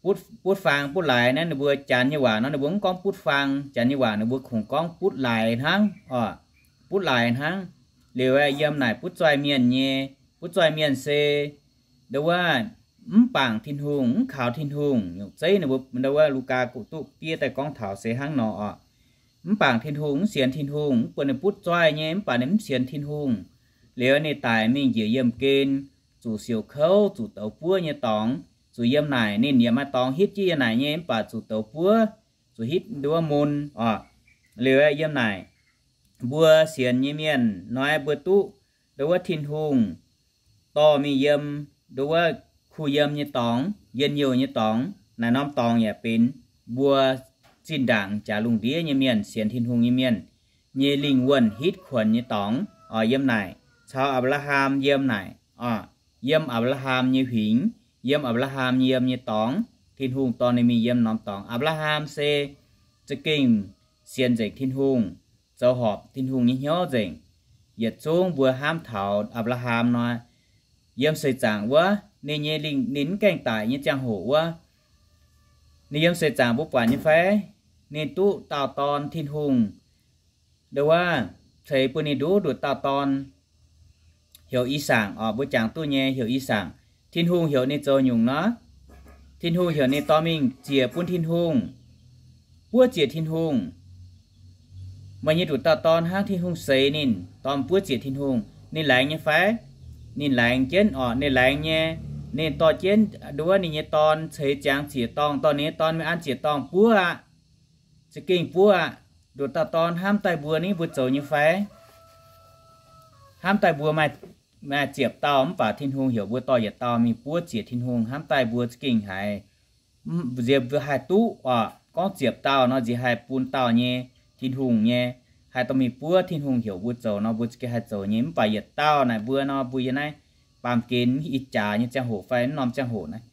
Butv, butv faang butv laaix naaiv ninh mbuo Janx nyei waac nor ninh mbuo mv gorngv butv faang. Janx nyei waac ninh mbuo kungx gorngv butv laaix hnangv oc. Butv laaix hnangv. Liuz aeqv, yiem naaic butv zoih mienh nyei, butv zoih mienh se ndo wuov mv bangc Tin-Hungh, mv kaux Tin-Hungh. Nyungc zeiv ninh mbuo ndo wuov Lugaa Ga'duqv Diev daaih gorngv taux se hnangv nor oc. Mv bangc Tin-Hungh, mv sienx Tin-Hungh, mv baac ninh butv zoih nyei, mv baac ninh mv sienx Tin-Hungh. Liuz ninh daic mingh njiec yiemh gen, zuqc siouc kouv, zuqc douz buov nyei dorngx, zuqc yiem naaic. Ninh yaac maaih dorngx hitv jienv yiem naaic nyei, mv baac zuqc douz buov, zuqc hitv ndo wuov mun oc. Liuz yiem naaic, mbuo sienx nyei mienh nor, mbuo duqv ndo wuov Tin-Hungh dorh mingh yiem ndo wuov kuh yiem nyei dorngx, njien-youh nyei dorngx. Naaiv norm dorngx yaac benx mbuo zinh ndaangc jaax lungh ndiev nyei mienh, sienx Tin-Hungh nyei mienh nyei lingh wuonh hitv kuonx nyei dorngx oc. Yiem naaic caux Apc^laa^ham yiem naaic oc. Yiem Apc^laa^ham nyei huingx, yiem Apc^laa^ham yiem nyei dorngx, Tin-Hungh dorh ninh mingh yiem norm dorngx. Apc^laa^ham se za'gengh sienx nzengc Tin-Hungh, zoux horpc Tin-Hungh nyei hnyouv nzengc. Yietc zungv mbuo hnamv taux Apc^laa^ham nor, yiem seix zaangc wuov, ninh nyei lingh, ninh mv gaengh daic nyei ziangh hoc wuov, ninh yiem seix zaangc mbuo buatc nyei fai? Ninh duqv dauh dorn, Tin-Hungh ndo wuov ceix bun ninh nduqc nduqc dauh dorn, heuc I^saangc oc. Mbuo jangx duqv nyei heuc I^saangc. Tin-Hungh heuc ninh zoux nyungc nor, Tin-Hungh heuc ninh dorh mingh ziec bun Tin-Hungh, buov ziec Tin-Hungh. Meih nyei nduqc dauh dorn hnangv, Tin-Hungh seix ninh, dorh buov ziec Tin-Hungh. Ninh laengz nyei fai? Ninh laengz jienv oc. Ninh laengz nyei. Ninh dorh jienv ndo wuov ninh nyei dorn ceix ziangx ziec-dorngh, dorh ninh nyei dorn mingh an ziec-dorngh buov aqv. Za'gengh buov aqv. Heuc dauh dorn hnamv daaih mbuo ni mbuo zoux nyei fai? Hnamv daaih mbuo maaih, maaih ziepc dauh mv baac Tin-Hungh heuc mbuo dorh yietc dauh mingh buov ziec Tin-Hungh. Hnamv daaih mbuo za'gengh haiz, nziex mbuo haih duqv oc. Gorngv ziepc dauh nor, nziex haih bun dauh nyei Tin-Hungh nyei, haih dorh mingh buov Tin-Hungh heuc mbuo zoux nor, mbuo za'gengh haih zoux nyei. Mv baac yietc dauh naaic mbuo nor, mbuo yiem naaiv baamh gen ih jaax nyei ziangh hoc fai mv norm ziangh hoc naaiv,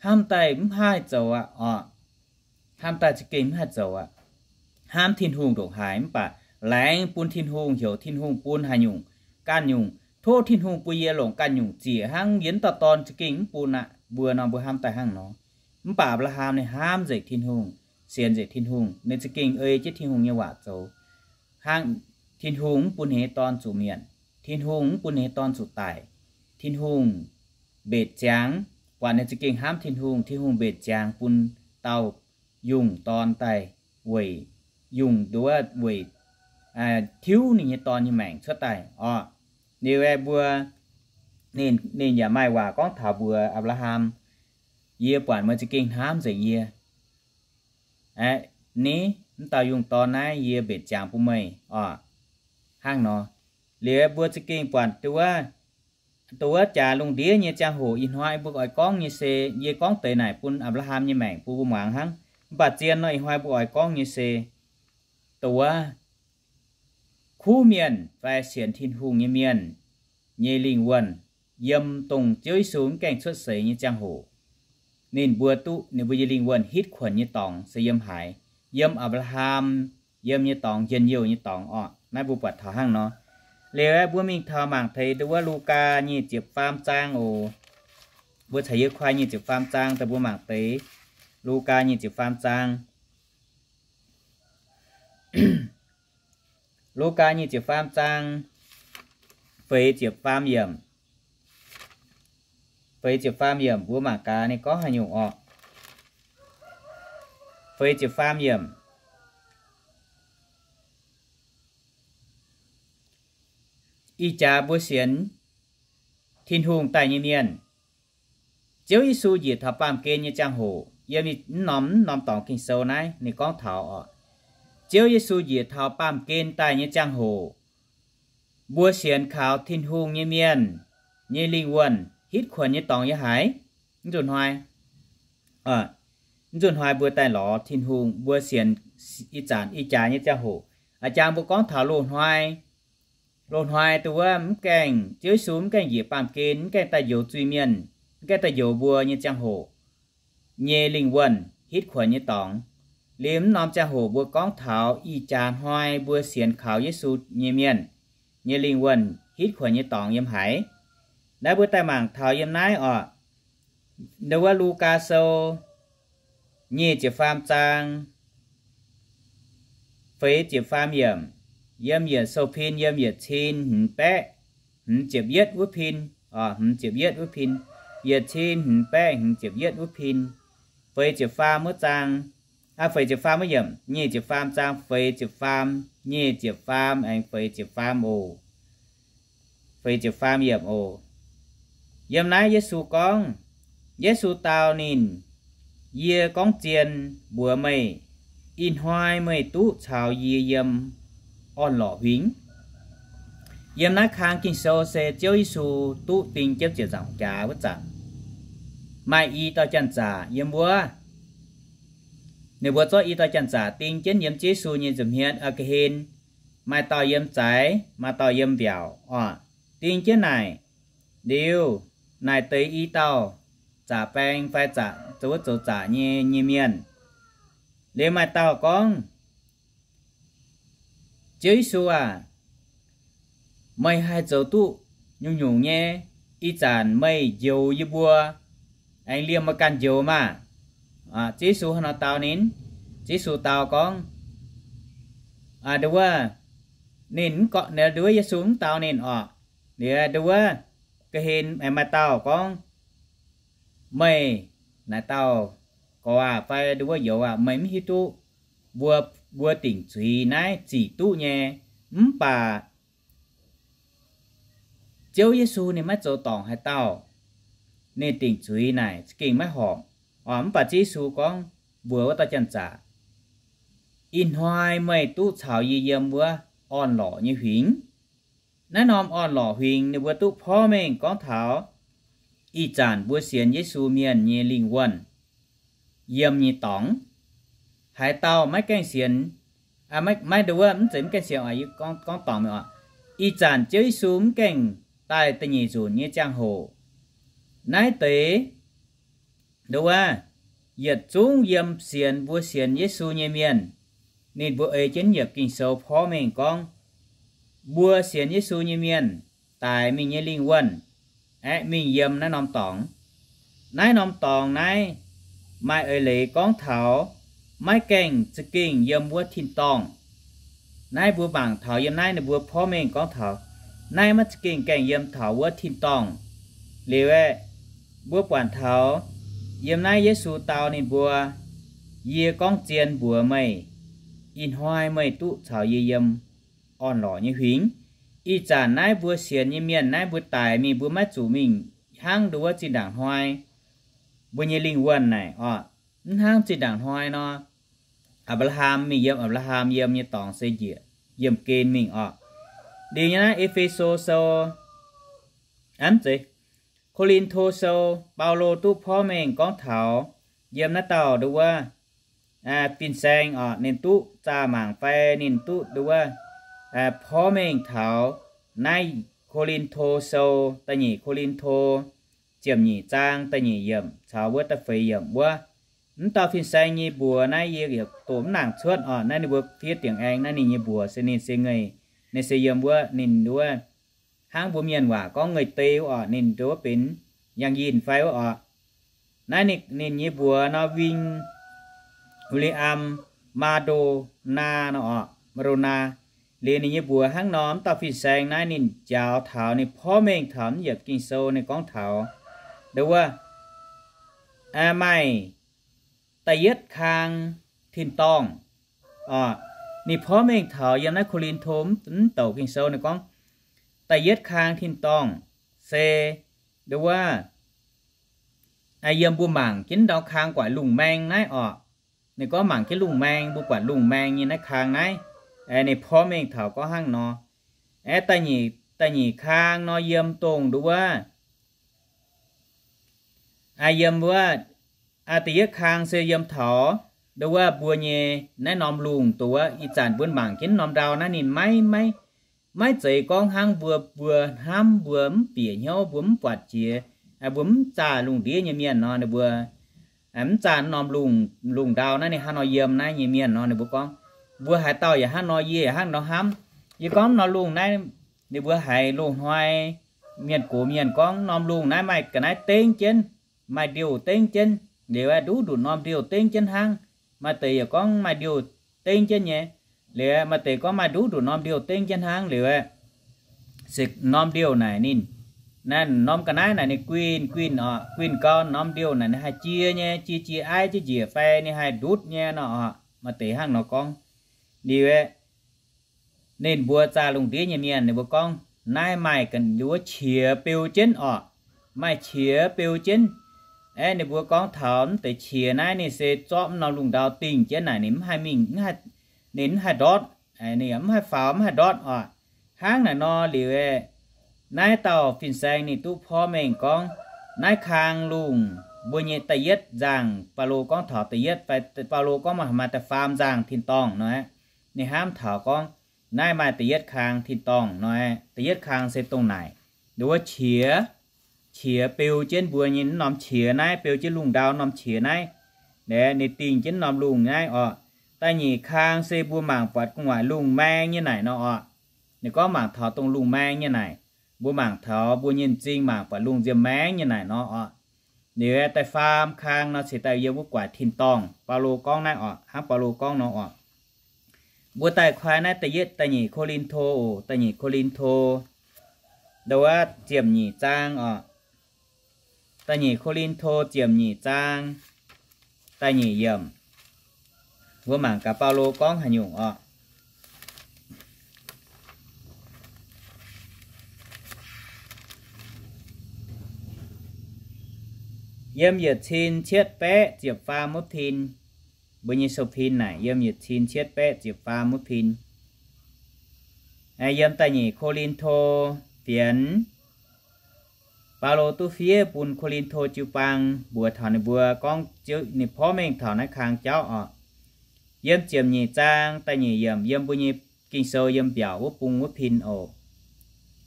hnamv daaih mv haih zoux aqv oc. Hnamv daaih za'gengh mv haih zoux aqv. Hnamv Tin-Hungh ndongc haaix mv baac laengz bun Tin-Hungh, heuc Tin-Hungh bun haaix nyungc ganh nyungc. Tov Tin-Hungh bun yie longc ganh nyungc ziec hnangv. Yie wuov dauh dorn za'gengh mv bun aqv. Mbuo nor, mbuo hnamv daaih hnangv nor. Mv baac Apc^laa^ham ninh hnamv nzengc Tin-Hungh, sienx nzengc Tin-Hungh, ninh za'gengh ei jienv Tin-Hungh nyei waac zoux. Hnangv Tin-Hungh mv bun ninh nyei dorn zuqc mietc, Tin-Hungh mv bun ninh nyei dorn zuqc daic, Tin-Hungh mbetc ziangx, buatc ninh za'gengh hnamv Tin-Hungh, Tin-Hungh mbetc ziangx bun dauh yungh dorn daaih weic, yungh nduov weic tiuv ninh nyei dorn nyei maengc cuotv daaih oc. Liuz aeqv, mbuo, ninh, ninh yaac maaih waac gorngv taux mbuox Apc^laa^ham, Yie buatc meih za'gengh hnamv nzengc yie. Aeqv, ni, mv dauh yungh dorn naaiv yie mbetc ziangx bun meih oc. Hnangv nor, liuz mbuo za'gengh buatc dongh wuov, dongh wuov jaax lungh ndiev nyei ziangh hoc ih hnoi mbuo oix gorngv nyei se, yie gorngv deix naaic bun Apc^laa^ham nyei maengc bun mbuo muangx hnangv. Mv baac zien nor ih hnoi mbuo oix gorngv nyei se dongh wuov kuv mienh fai sienx Tin-Hungh nyei mienh nyei lingh wuonh yiem dongh Ziouv Yesu mv gaengh cuotv seix nyei ziangh hoc, ninh mbuo duqv ninh mbuo nyei lingh wuonh hitv kuonx nyei dorngx se yiem haaix? Yiem Apc^laa^ham yiem nyei dorngx, njien-youh nyei dorngx orqc. Naaiv mbuo buatc taux hnangv nor. Liuz aeqv, mbuo mingh taux mangc deix dongh wuov Lugaa nyic ziepc faam zaang oc. Mbuo caux yie kuaai nyic ziepc faam zaang daaih mbuo mangc deix. Lugaa nyic ziepc faam zaang. Lugaa nyic ziepc faam zaang, feix ziepc faam yiemc. Feix ziepc faam yiemc mbuo mangc gaax ninh gorngv haaix nyungc orqc. Feix ziepc faam yiemc. Ih jaax mbuo sienx Tin-Hungh daaih nyei mienh, Ziouv Yesu njiec taux baamh gen nyei ziangh hoc, yiem mv norm, mv norm dorngx Ging-Sou naaiv ninh gorngv taux oc. Ziouv Yesu njiec taux baamh gen daaih nyei ziangh hoc, mbuo sienx kaux Tin-Hungh nyei mienh nyei lingh wuonh hitv kuonx nyei dorngx yiem haaix? Mv nzunc hnoi, mv nzunc hnoi mbuo daaih lorz Tin-Hungh, mbuo sienx ih zanc ih jaax nyei ziangh hoc. A'jang mbuo gorngv taux loz-hnoi, loz-hnoi dongh wuov mv gaengh, Ziouv Yesu mv gaengh njiec baamh gen, mv gaengh daaih njoux zuiz-mienh, mv gaengh daaih njoux mbuo nyei ziangh hoc nyei lingh wuonh hitv kuonx nyei dorngx. Liuz mv norm ziangh hoc mbuo gorngv taux ih jaax hnoi mbuo sienx kaux Yesu nyei mienh nyei lingh wuonh hitv kuonx nyei dorngx yiem haaix. Naaiv mbuo daaih mangc taux yiem naaiv oc. Dongh wuov Lugaa Sou nyic ziepc faam zaang, feix ziepc faam yiemc, yiem yietc sou-pin yiem yietc cin hmz baeqv hmz ziepc yietv wuov pin, hmz ziepc yietv wuov pin, yietc cin hmz baeqv hmz ziepc yietv wuov pin, feix ziepc faam wuov zaang, aa, feix ziepc faam wuov yiemc, nyic ziepc faam zaang feix ziepc faam, nyic ziepc faam aengx feix ziepc faam oc. Feix ziepc faam yiemc oc. Yiem naaiv Yesu gorngv, Yesu dau ninh, Yie gorngv zien mbuox meih, ih hnoi meih duqv caux yie yiem orn-lorqc huingx. Yiem naaiv kang Ging-Sou se Ziouv Yesu duqv ding jienv ziepc nzaangc jaax wuov zanc, maaih i dauh janx-zaqc yiem wuov. Ninh mbuo zorqv i dauh janx-zaqc ding jienv yiem Ziouv Yesu nyei nza'hmien, aa, ga'hlen, maaih dauh yiem zaaix, maaih dauh yiem mbiaauc oc. Ding jienv naaic liuz, naaic deix i dauh zaqc baeng fai zaqc zoux wuov zoux zaqc nyei, nyei mienh. Liuz maaih dauh gorngv, Ziouv Yesu aac, meih haih zoux duqv nyungc-nyungc nyei. Ih zanc meih njoux yie mbuo, aengx liemh meih ganh njoux maah! Ziouv Yesu hnangv nor dau ninh. Ziouv Yesu dau gorngv, aa, nduov, ninh mv gorngv, nduov, Yesu mv dau ninh orqc. Liuz nduov, ga'hlen aengx maaih dauh gorngv, meih naaic dauh gorx aac fai nduov youz aac, meih mv hiuv duqv mbuo, mbuo dingc zuiz naaiv zic duqv nyei. Mv baac Ziouv Yesu ninh maiv zoux dorngc haaix dauh, ninh dingc zuiz naaic za'gengh maiv horpc. Mv baac Ziouv Yesu gorngv mbuox wuov dauh janx-zaqc, Ih hnoi meih duqv caux yie yiem wuov orn-lorqc nyei huingx. Naaiv norm orn-lorqc huingx ninh mbuo duqv porv mengh gorngv taux ih zanc mbuo sienx Yesu mienh nyei lingh wuonh yiem nyei dorngx. Haaix dauh maiv gaengh sienx, maiv, maiv nduov, mv zeiz mv gaengh sienx oc, gorngv dorngx oc. Ih zanc Ziouv Yesu mv gaengh daaih da'nyeic nzunc nyei ziangh hoc, naaiv deix nduov, yietc zungv yiem sienx, mbuo sienx Yesu nyei mienh, ninh mbuo ei jienv yietc Ging-Sou porv mengh gorngv, mbuo sienx Yesu nyei mienh daix mingh nyei lingh wuonh aeqv, mingh yiem naaiv norm dorngx. Naaiv norm dorngx naaiv maaih eix leiz gorngv taux maiv gaengh za'gengh yiem wuov tin-dorngh. Naaiv mbuo mangc taux yiem naaiv ninh mbuo porv mengh gorngv taux naaiv maiv za'gengh gaengh yiem taux wuov tin-dorngh. Liuz aeqv, mbuo buatc taux yiem naaiv Yesu dau ninh mbuo, yie gorngv zien mbuox meih, ih hnoi meih duqv caux yie yiem orn-lorqc nyei huingx. Ih zanc naaiv mbuo sienx nyei mienh naaiv mbuo daic mingh, mbuo maiv zuqc mingh hnangv nduov zinh ndaangc hnoi mbuo nyei lingh wuonh naaic oc. Mv hnangv zinh ndaangc hnoi nor, Apc^laa^ham mingh yiem Apc^laa^ham yiem nyei dorngx se njiec yiemh gen mingh oc. Liuz nyei naaiv E^fe^so Sou, mv zeiz, Ko^lin^to Sou, Baulo duqv porv mengh gorngv taux yiem naaiv dauh nduov fin-saeng oc, ninh duqv zaah mangc fai ninh duqv nduov porv mengh taux naaiv Ko^lin^to Sou, da'nyeic Ko^lin^to ziepc nyeic zaang da'nyeic yiemc caux wuov da'feix yiemc wuov. Mv dauh fin-saeng nyei mbuox naaiv yie yaac doqc mv nangc cuotv oc. Naaiv ninh mbuo fiev diengx aengx naaiv ninh nyei mbuox se ninh se ngei, ninh se yiem wuov ninh nduov, hnangv mbuo mienh waac gorngv ngei dei wuov oc, ninh nduov benx yangh yinh fai wuov oc. Naaiv ninh nyei mbuox nor, Win, Win^li^am, Maa^ndo^naa nor oc, Maa^ndo^naa. Liuz ninh nyei mbuox hnangv nor, mv dauh fin-saeng naaiv ninh njaaux taux, ninh porv mengh taux mv yietc Ging-Sou ninh gorngv taux nduov, maaih da'yietv kang tin-dorngh oc. Ninh porv mengh taux yiem naaiv Ko^lin^to mv douc Ging-Sou ninh gorngv, da'yietv kang tin-dorngh se nduov, yiem mbuo mangc jienv ndau kang guaaic lungh maeng naaiv oc. Ninh gorngv mangc jienv lungh maeng, mbuo buatc lungh maeng nyei naaiv kang naaiv. Ninh porv mengh taux gorngv hnangv nor. Aeqv, da'nyeic kang nor yiem dongh nduov, yiem wuov, da'yietv kang se yiem taux nduov mbuo nyei naaiv norm lungh, nduov ih zanc mbuo mangc jienv norm ndau naaiv ninh maiv, maiv, maiv zeiz gorngv hnangv mbuo, mbuo hnamv, mbuo mv bieqc hnyouv, mbuo mv buatc jiex, mbuo mv zaah lungh ndiev nyei mienh nor, ninh mbuo mv zaah norm lungh, lungh ndau naaiv ninh hnangv nor yiem naaiv nyei mienh nor, ninh mbuo gorngv, mbuo haaix dauh yaac hnangv nor, yie yaac hnangv nor hnamv. Yie gorngv norm lungh naaiv, ninh mbuo haiz loz-hnoi mienh gox mienh gorngv norm lungh naaiv maaih ga'naaiv dengv jienv, maaih ndiouh dengv jienv, liuz aeqv, nduqc nduqc norm ndiouh dengv jienv hnangv. Maaih deix yaac gorngv maaih ndiouh dengv jienv nyei, liuz aeqv, maaih deix gorngv maaih nduqc nduqc norm ndiouh dengv jienv hnangv, liuz aeqv, se norm ndiouh naaic ninh, naaiv norm ga'naaiv naaic ninh guinh guinh oc, guinh gau norm ndiouh naaic ninh haih jie nyei, jie jie aiv jienv njiec fai ninh haih ndutv nyei nor oc. Maaih deix hnangv nor gorngv. Liuz aeqv, ninh mbuo zaah lungh ndiev nyei mienh ninh mbuo gorngv, naaiv maaih ga'nduov qiex beu jienv oc, maaih qiex beu jienv. Aeqv, ninh mbuo gorngv taux mv deix qiex naaiv ninh se zorqv norm lungh ndau dingh jienv naaic ninh mv haih mingh, ninh mv haih ndortv, ninh yaac mv haih faaux mv haih ndortv oc. Hnangv naaic nor liuz aeqv, naaiv dauh fin-saeng ninh duqv porv mengh gorngv, naaiv kang lungh mbuo nyei da'yietv nzangh, Baulo gorngv taux da'yietv fai Baulo gorngv maaih da'faam nzangh tin-dorngh nor, ninh hnamv taux gorngv, naaiv maaih da'yietv kang tin-dorngh nor, da'yietv kang se dongh naaic, nduov qiex, qiex beu jienv mbuo nyei norm qiex naaiv, beu jienv lungh ndau norm qiex naaiv, ninh dingh jienv norm lungh naaiv oc. Da'nyeic kang se mbuo mangc buatc gu'nguaaic lungh maeng nyei naaic nor oc. Ninh gorngv mangc taux dongh lungh maeng nyei naaic, mbuo mangc taux mbuo nyei m'zing mangc buatc lungh nziem maeng nyei naaic nor oc. Liuz da'faam kang nor ceix daaih yiem wuov guaaic tin-dorngh, Baulo gorngv naaiv oc, hnangv Baulo gorngv nor oc. Mbuo daaih koi naaiv da'yietv, da'nyeic Ko^lin^to oc, da'nyeic Ko^lin^to, nduov ziepc nyeic zaang oc. Da'nyeic Ko^lin^to ziepc nyeic zaang, da'nyeic yiemc. Mbuo mangc gaax Baulo gorngv haaix nyungc oc. Yiem yietc cin cietv baeqv ziepc faam wuov cin, mbuo nyei sou-pin naaic yiem yietc cin cietv baeqv ziepc faam wuov pin. Yiem da'nyeic Ko^lin^to fienx, Baulo duqv fiev bun Ko^lin^to jiu-baang mbuox taux ninh mbuo gorngv Ziouv ninh porv mengh taux naaiv kang jauv oc. Yiem ziepc nyeic zaang da'nyeic yiemc yiem mbuo nyei Ging-Sou yiem mbiaauc wuov bung wuov pin oc.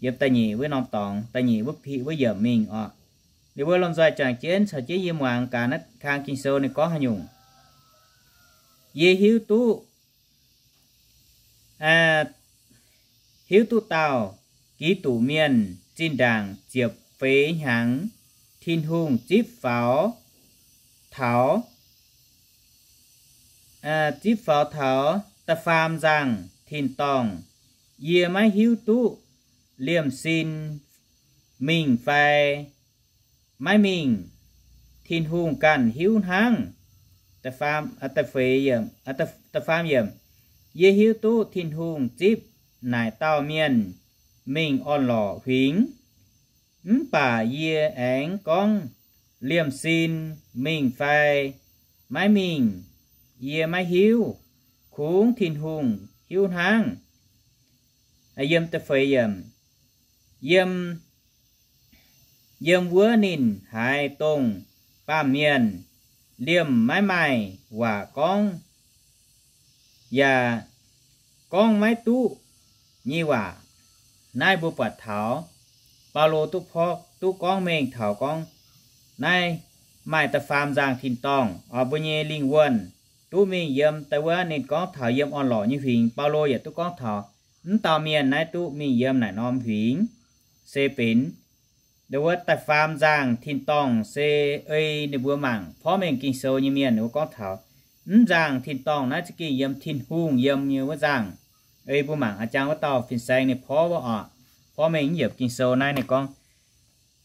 Yiem da'nyeic wuov norm dorngx, da'nyeic wuov yiemc mingh oc. Ninh mbuo lomh nzoih juangc jienv caux jienv yie muangx gaax naaiv kang Ging-Sou ninh gorngv haaix nyungc. Yie hiuv duqv hiuv duqv dauh Giduc Mienh zinh ndaangc ziepc feix hnyangx, Tin-Hungh zipv faaux taux, zipv faaux taux da'faam nzangh tin-dorngh. Yie maiv hiuv duqv liemh sin mingh fai maiv mingh, Tin-Hungh ganh hiuv hnangv. Da'faam yiemc, yie hiuv duqv Tin-Hungh zipv naaic dauh mienh mingh orn-lorqc huingx. Mv baac yie aengx gorngv, liemh sin mingh fai maiv mingh, yie maiv hiuv. Kungx Tin-Hungh hiuv hnangv. Yiem, yiem, yiem wuov ninh haiz dongh baamh mienh liemh maiv maaih waac gorngv, yaac gorngv maiv duqv nyei waac. Naaiv mbuo buatc taux Baulo duqv porv, duqv gorngv mengh taux gorngv naaiv maaih da'faam nzangh tin-dorngh oc, mbuo nyei lingh wuonh duqv mingh yiem da'wuov ninh gorngv taux yiem orn-lorqc nyei huingx. Baulo yaac duqv gorngv taux mv dauh mienh naaiv duqv mingh yiem naaic norm huingx, se benx da'wuov da'faam nzangh tin-dorngh se ei ninh mbuo mangc porv mengh Ging-Sou nyei mienh ninh mbuo gorngv taux mv nzangh tin-dorngh naaiv za'gengh yiem Tin-Hungh yiem nyei wuov nzangh. Ei mbuo mangc a'jang wuov dauh fin-saeng ninh porv wuov oc, porv mengh mv yiepc Ging-Sou naaiv ninh gorngv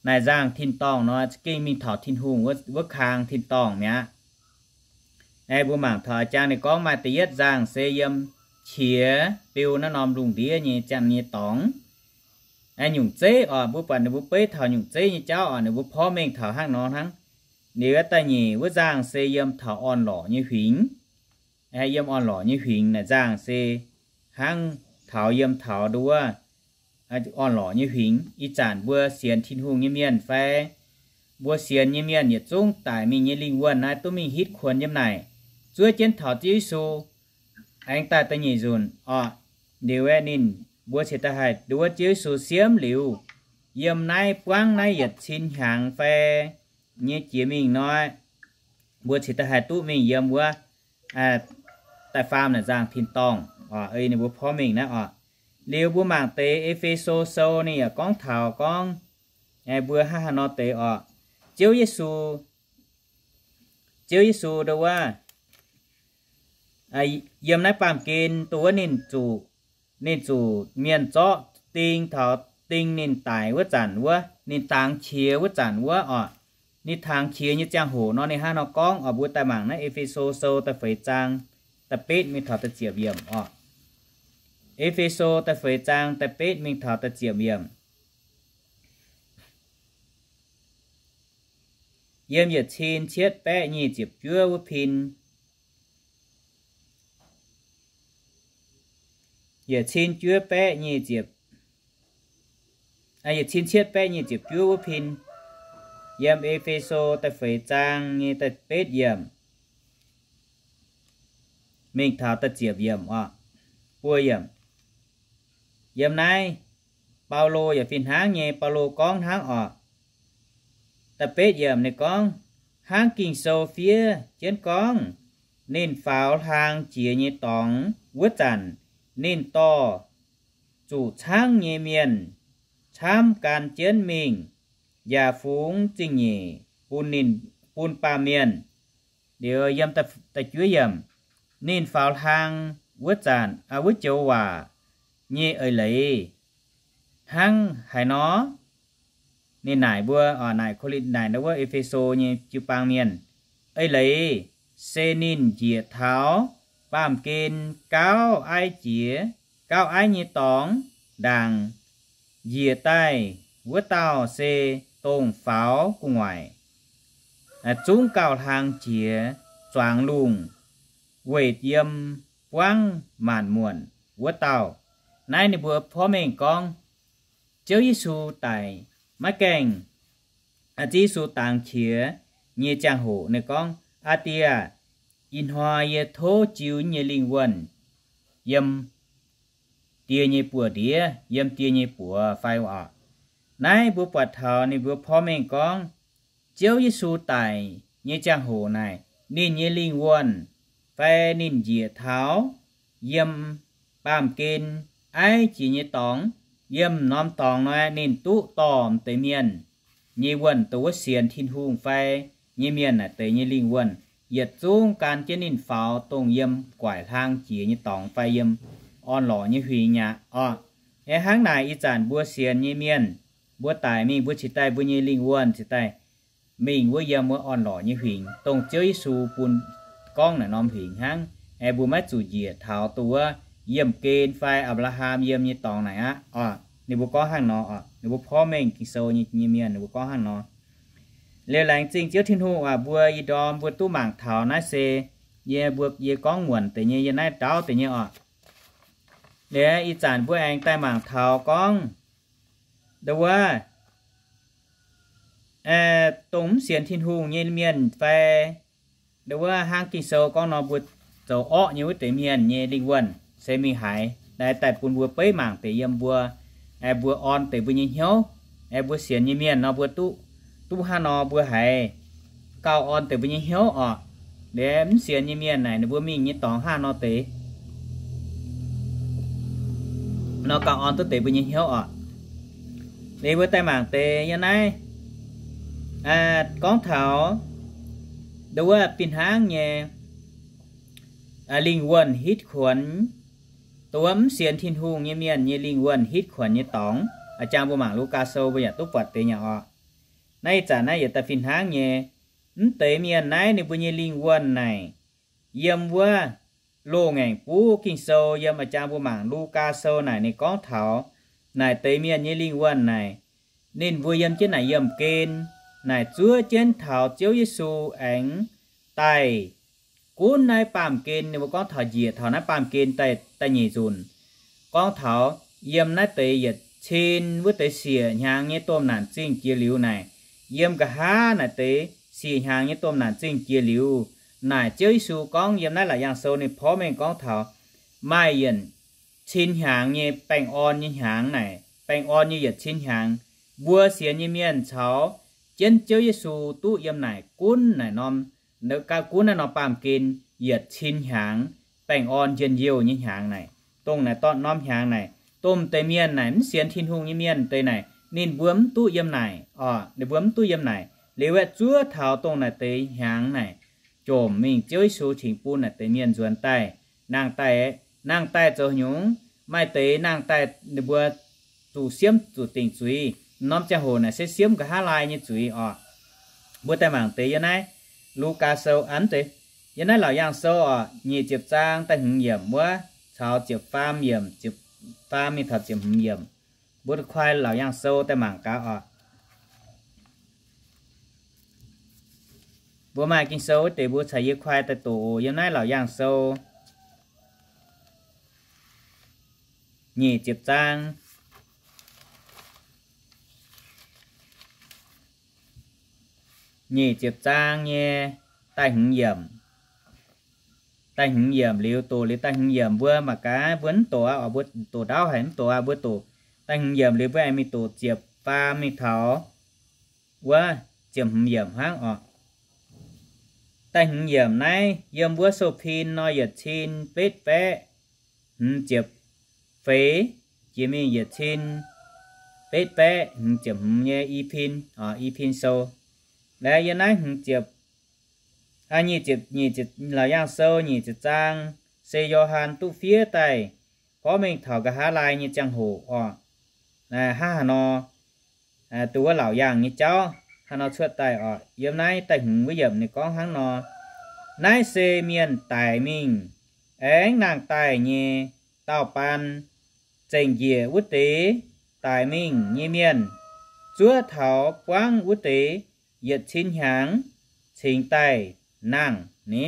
naaic nzangh tin-dorngh nor za'gengh mingh taux Tin-Hungh wuov, wuov kang tin-dorngh mi'aqv. Aeqv, mbuo mangc taux a'jang ninh gorngv maaih da'yietv nzangh se yiem qiex beu naaiv norm lungh ndiev nyei ziangh nyei dorngx. Aeqv, nyungc zeiv oc, mbuo buatc ninh mbuo beiv taux nyungc zeiv nyei jauv oc, ninh mbuo porv mengh taux hnangv nor hnangv. Liuz da'nyeic wuov nzangh se yiem taux orn-lorqc nyei huingx. Aeqv, yiem orn-lorqc nyei huingx naaic nzangh se hnangv taux yiem taux nduov orn-lorqc nyei huingx. Ih zanc mbuo sienx Tin-Hungh nyei mienh fai mbuo sienx nyei mienh yietc zungv daic mingh nyei lingh wuonh naaiv duqv mingh hitv kuonx yiem naaic, zuov jienv taux Ziouv Yesu aengx daaih da'nyeic nzunc oc. Liuz aeqv, ninh mbuo cingx daaih haih nduov Ziouv Yesu siemv liuz, yiem naaiv buangv naaiv yietc cin hnyangx fai nyei jiex mingh nor, mbuo cingx daaih haih duqv mingh yiem wuov da'faam naaic nzangh tin-dorngh oc, ei ninh mbuo porv mengh naaiv oc. Liuz mbuo mangc deix E^fe^so Sou ninh yaac gorngv taux gorngv, mbuo hnangv haaix nor deix oc. Ziouv Yesu, Ziouv Yesu dongh wuov, yiem naaiv baamh gen dongh wuov ninh zuqc, ninh zuqc mienh zorqv ding taux ding ninh daic wuov zanc wuov, ninh dangx qiex wuov zanc wuov oc. Ninh dangx qiex nyei ziangh hoc nor ninh hnangv haaix nor gorngv oc, mbuo daaih mangc naaiv E^fe^so Sou da'feix zaang da'betv mingh taux da'ziepc yiemc oc. E^fe^so da'feix zaang da'betv mingh taux da'ziepc yiemc. Yiem yietc cin cietv baeqv nyic ziepc juov wuov pin, yietc cin juov baeqv nyic ziepc, yietc cin cietv baeqv nyic ziepc juov wuov pin, yiem E^fe^so da'feix zaang nyei da'betv yiemc mingh taux da'ziepc yiemc oc, buo yiemc. Yiem naaiv Baulo yaac fih hnangv nyei, Baulo gorngv hnangv oc. Da'betv yiemc ninh gorngv, hnangv Ging-Sou fiev jienv gorngv, ninh faaux hlaang jiex nyei dorngx wuov zanc, ninh dorh zuqc caangv nyei mienh camv gan jienv mingh, yaac fungx zingh nyeic bun ninh, bun baamh mienh. Liuz yiem da'juov yiemc, ninh faaux hlaang wuov zanc, wuov joux waac nyei eix leiz hnangv haaix nor? Ninh naaic mbuo, naaic Ko^lin, naaic wuov E^fe^so nyei jiu-baang mienh, eix leiz se ninh njiec taux baamh gen gauh aiv jiex, gauh aiv nyei dorngx ndaangc njiec daaih wuov dauh se dongh faaux gu'nguaaic, zungv gauh hlang jiex zuangx lungh, weic yiem buangv maanc muonc wuov dauh. Naaiv ninh mbuo porv mengh gorngv Ziouv Yesu daic maiv gaengh, Ziouv Yesu dangx qiex nyei ziangh hoc ninh gorngv, Aa Die aah, ih hnoi yie tov jiu nyei lingh wuonh yiem Die nyei buoz-ndiev, yiem Die nyei buoz fai oc. Naaiv mbuo buatc taux ninh mbuo porv mengh gorngv Ziouv Yesu daic nyei ziangh hoc naaic, ninh nyei lingh wuonh fai ninh njiec taux yiem baamh gen aiv jiex nyei dorngx, yiem norm dorngx nor ninh duqv dorh deix mienh nyei wuonh, dongh wuov sienx Tin-Hungh fai nyei mienh naaic deix nyei lingh wuonh, yietc zungv gan jienv ninh faaux dongh yiem guaic hlang jiex nyei dorngx fai yiem orn-lorqc nyei huingx aqv oc. Hnangv naaic ih zanc mbuo sienx nyei mienh, mbuo daic mingh mbuo cingx daaih mbuo nyei lingh wuonh cingx daaih mingh wuov yiem wuov orn-lorqc nyei huingx, dongh Ziouv Yesu bun gorngv naaic norm huingx hnangv. Aengx mbuo maiv zuqc njiec taux dongh wuov yiemh gen fai Apc^laa^ham yiem nyei dorngx naaic aqv oc. Ninh mbuo gorngv hnangv nor oc. Ninh mbuo porv mengh Ging-Sou nyei, nyei mienh ninh mbuo gorngv hnangv nor. Liuz laengz zingh Ziouv Tin-Hungh aac, mbuo ih ndorm mbuo duqv mangc taux naaiv se yie, mbuo, yie gorngv muonc deix nyei, yie naaiv ndaauv deix nyei oc. Liuz ih zanc mbuo aengx daaih mangc taux gorngv ndo wuov, dongh mv sienx Tin-Hungh nyei mienh fai ndo wuov hnangv Ging-Sou gorngv nor mbuo zoux orqv nyei wuov deix mienh nyei lingh wuonh se mingh haaix. Naaiv daaih bun mbuo beiv mangc deix yiem mbuo, mbuo orn deix mbuo nyei hnyouv, mbuo sienx nyei mienh nor mbuo duqv, duqv hnangv nor mbuo haiz gauh orn deix mbuo nyei hnyouv oc. Liuz mv sienx nyei mienh naaic ninh mbuo mingh nyei dorngx hnangv nor deix nor gauh orn duqv deix mbuo nyei hnyouv oc. Liuz mbuo daaih mangc deix yiem naaiv gorngv taux ndo wuov fih hnangv nyei lingh wuonh hitv kuonx, ndo wuov mv sienx Tin-Hungh nyei mienh nyei lingh wuonh hitv kuonx nyei dorngx. A'jang mbuo mangc Lugaa Sou mbuo yaac duqv buatc deix nyei oc. Naaiv ih zanc naaiv yietc daaih fih hnangv nyei, mv deix mienh naaiv ninh mbuo nyei lingh wuonh naaic, yiem wuov loz-ngaengc buv Ging-Sou, yiem a'jang mbuo mangc Lugaa Sou naaic ninh gorngv taux naaic deix mienh nyei lingh wuonh naaic, ninh mbuo yiem jienv naaic yiemh gen naaic zuov jienv taux Ziouv Yesu aengx daaih gunv naaiv baamh gen. Ninh mbuo gorngv taux njiec taux naaiv baamh gen daaih, da'nyeic nzunc, gorngv taux yiem naaiv deix yietc cin wuov deix siec hnyangx nyei domh naanc zingh jiex liuz naaic, yiem nqa'haav naaic deix siec hnyangx nyei domh naanc zingh jiex liuz naaic, Ziouv Yesu gorngv yiem naaiv Laauc Yaangh Sou ninh porv mengh gorngv taux maaih yietc cin hnyangx nyei baengh orn nyei hnyangx naaic, baengh orn nyei yietc cin hnyangx, mbuo sienx nyei mienh caux jienv Ziouv Yesu duqv yiem naaic gunv naaic norm, gauh gunv naaiv norm baamh gen yietc cin hnyangx, baengh orn njien-youh nyei hnyangx naaic, dongh naaic dorn norm hnyangx naaic, domh deix mienh naaic, mv sienx Tin-Hungh nyei mienh deix naaic, ninh mbuo mv duqv yiem naaic oc. Ninh mbuo mv duqv yiem naaic. Liuz aeqv, zuov taux dongh naaic deix hnyangx naaic jomc mingh, Ziouv Yesu cingx bun naaic deix mienh nzuonx daaih, nangh daaih, nangh daaih zoux nyungc. Maaih deix nangh daaih ninh mbuo zuqc siemv zuqc dingc zuiz. Norm ziangh hoc naaic se siemv nqa'haav laai nyei zuiz oc. Mbuo daaih mangc deix yiem naaiv Lugaa Sou, aa, mv zeiz, yiem naaiv Laauc Yaangh Sou oc, nyic ziepc zaang da'hmz yiemc wuov caux ziepc faam yiemc, ziepc faam mingh taux ziepc hmz yiemc. Mbuo kuaih Laauc Yaangh Sou daaih mangc gaax oc. Mbuo maaih Ging-Sou wuov deix mbuo caux yie kuaih daaih doqc oc. Yiem naaiv Laauc Yaangh Sou nyic ziepc zaang, nyic ziepc zaang nyei da'hmz yiemc, da'hmz yiemc liuz, doqc liuz da'hmz yiemc mbuo mangc gaax, mbuo mv doqc aqv oc, mbuo doqc ndaauv haic mv doqc aqv, mbuo doqc da'hmz yiemc liuz mbuo aengx mingh doqc ziepc faam mingh taux wuov ziepc hmz yiemc hnangv oc. Da'hmz yiemc naaiv yiem wuov sou-pin nor yietc cin betv baeqv hmz ziepc feix, jiex mingh yietc cin betv baeqv hmz ziepc hmz nyei i pin, i pin sou. Laaix yiem naaiv hmz ziepc, nyic ziepc, nyic ziepc, Laauc Yaangh Sou nyic ziepc zaang se Yo^han duqv fiev daaih, porv mengh taux nqa'haav laai nyei ziangh hoc oc. Hnangv haaix nor, dongh wuov Laauc Yaangh nyei jauv haaix nor cuotv daaih oc. Yiem naaiv da'hmz wuov yiemc ninh gorngv hnangv nor, naaiv se mienh daic mingh aengx nangh daaih nyei daauh baan, zengc njiec wuov deix daic mingh nyei mienh, zuov taux buangv wuov deix yietc cin hnyangx cingx daaih nangh ni.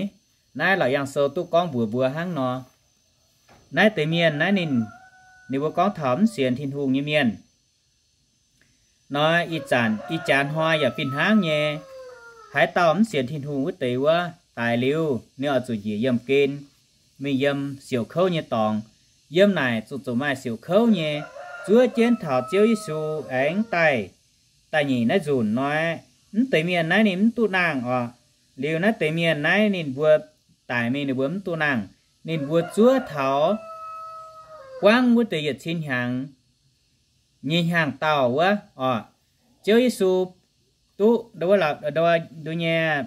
Naaiv Laauc Yaangh Sou duqv gorngv mbuox mbuo hnangv nor. Naaiv deix mienh naaiv ninh, ninh mbuo gorngv taux mv sienx Tin-Hungh nyei mienh. Nor ih zanc ih jaax hnoi yaac fih hnangv nyei. Haaix dauh mv sienx Tin-Hungh wuov deix wuov, daic liuz ninh oix zuqc njiec yiemh gen, mingh yiem siouc kouv nyei dorngx. Yiem naaic zuqc zuqc maaih siouc kouv nyei, zuov jienv taux Ziouv Yesu aengx daaih, daaih nyeic naaiv nzunc nor. Mv deix mienh naaiv ninh mv duqv nangh orqc. Liuz naaiv deix mienh naaiv ninh mbuo daic mingh ninh mbuo mv duqv nangh. Ninh mbuo zuov taux buangv wuov deix yietc cin hnyangx nyei hnyangx-daauh wuov orqc. Ziouv Yesu duqv nduov nyei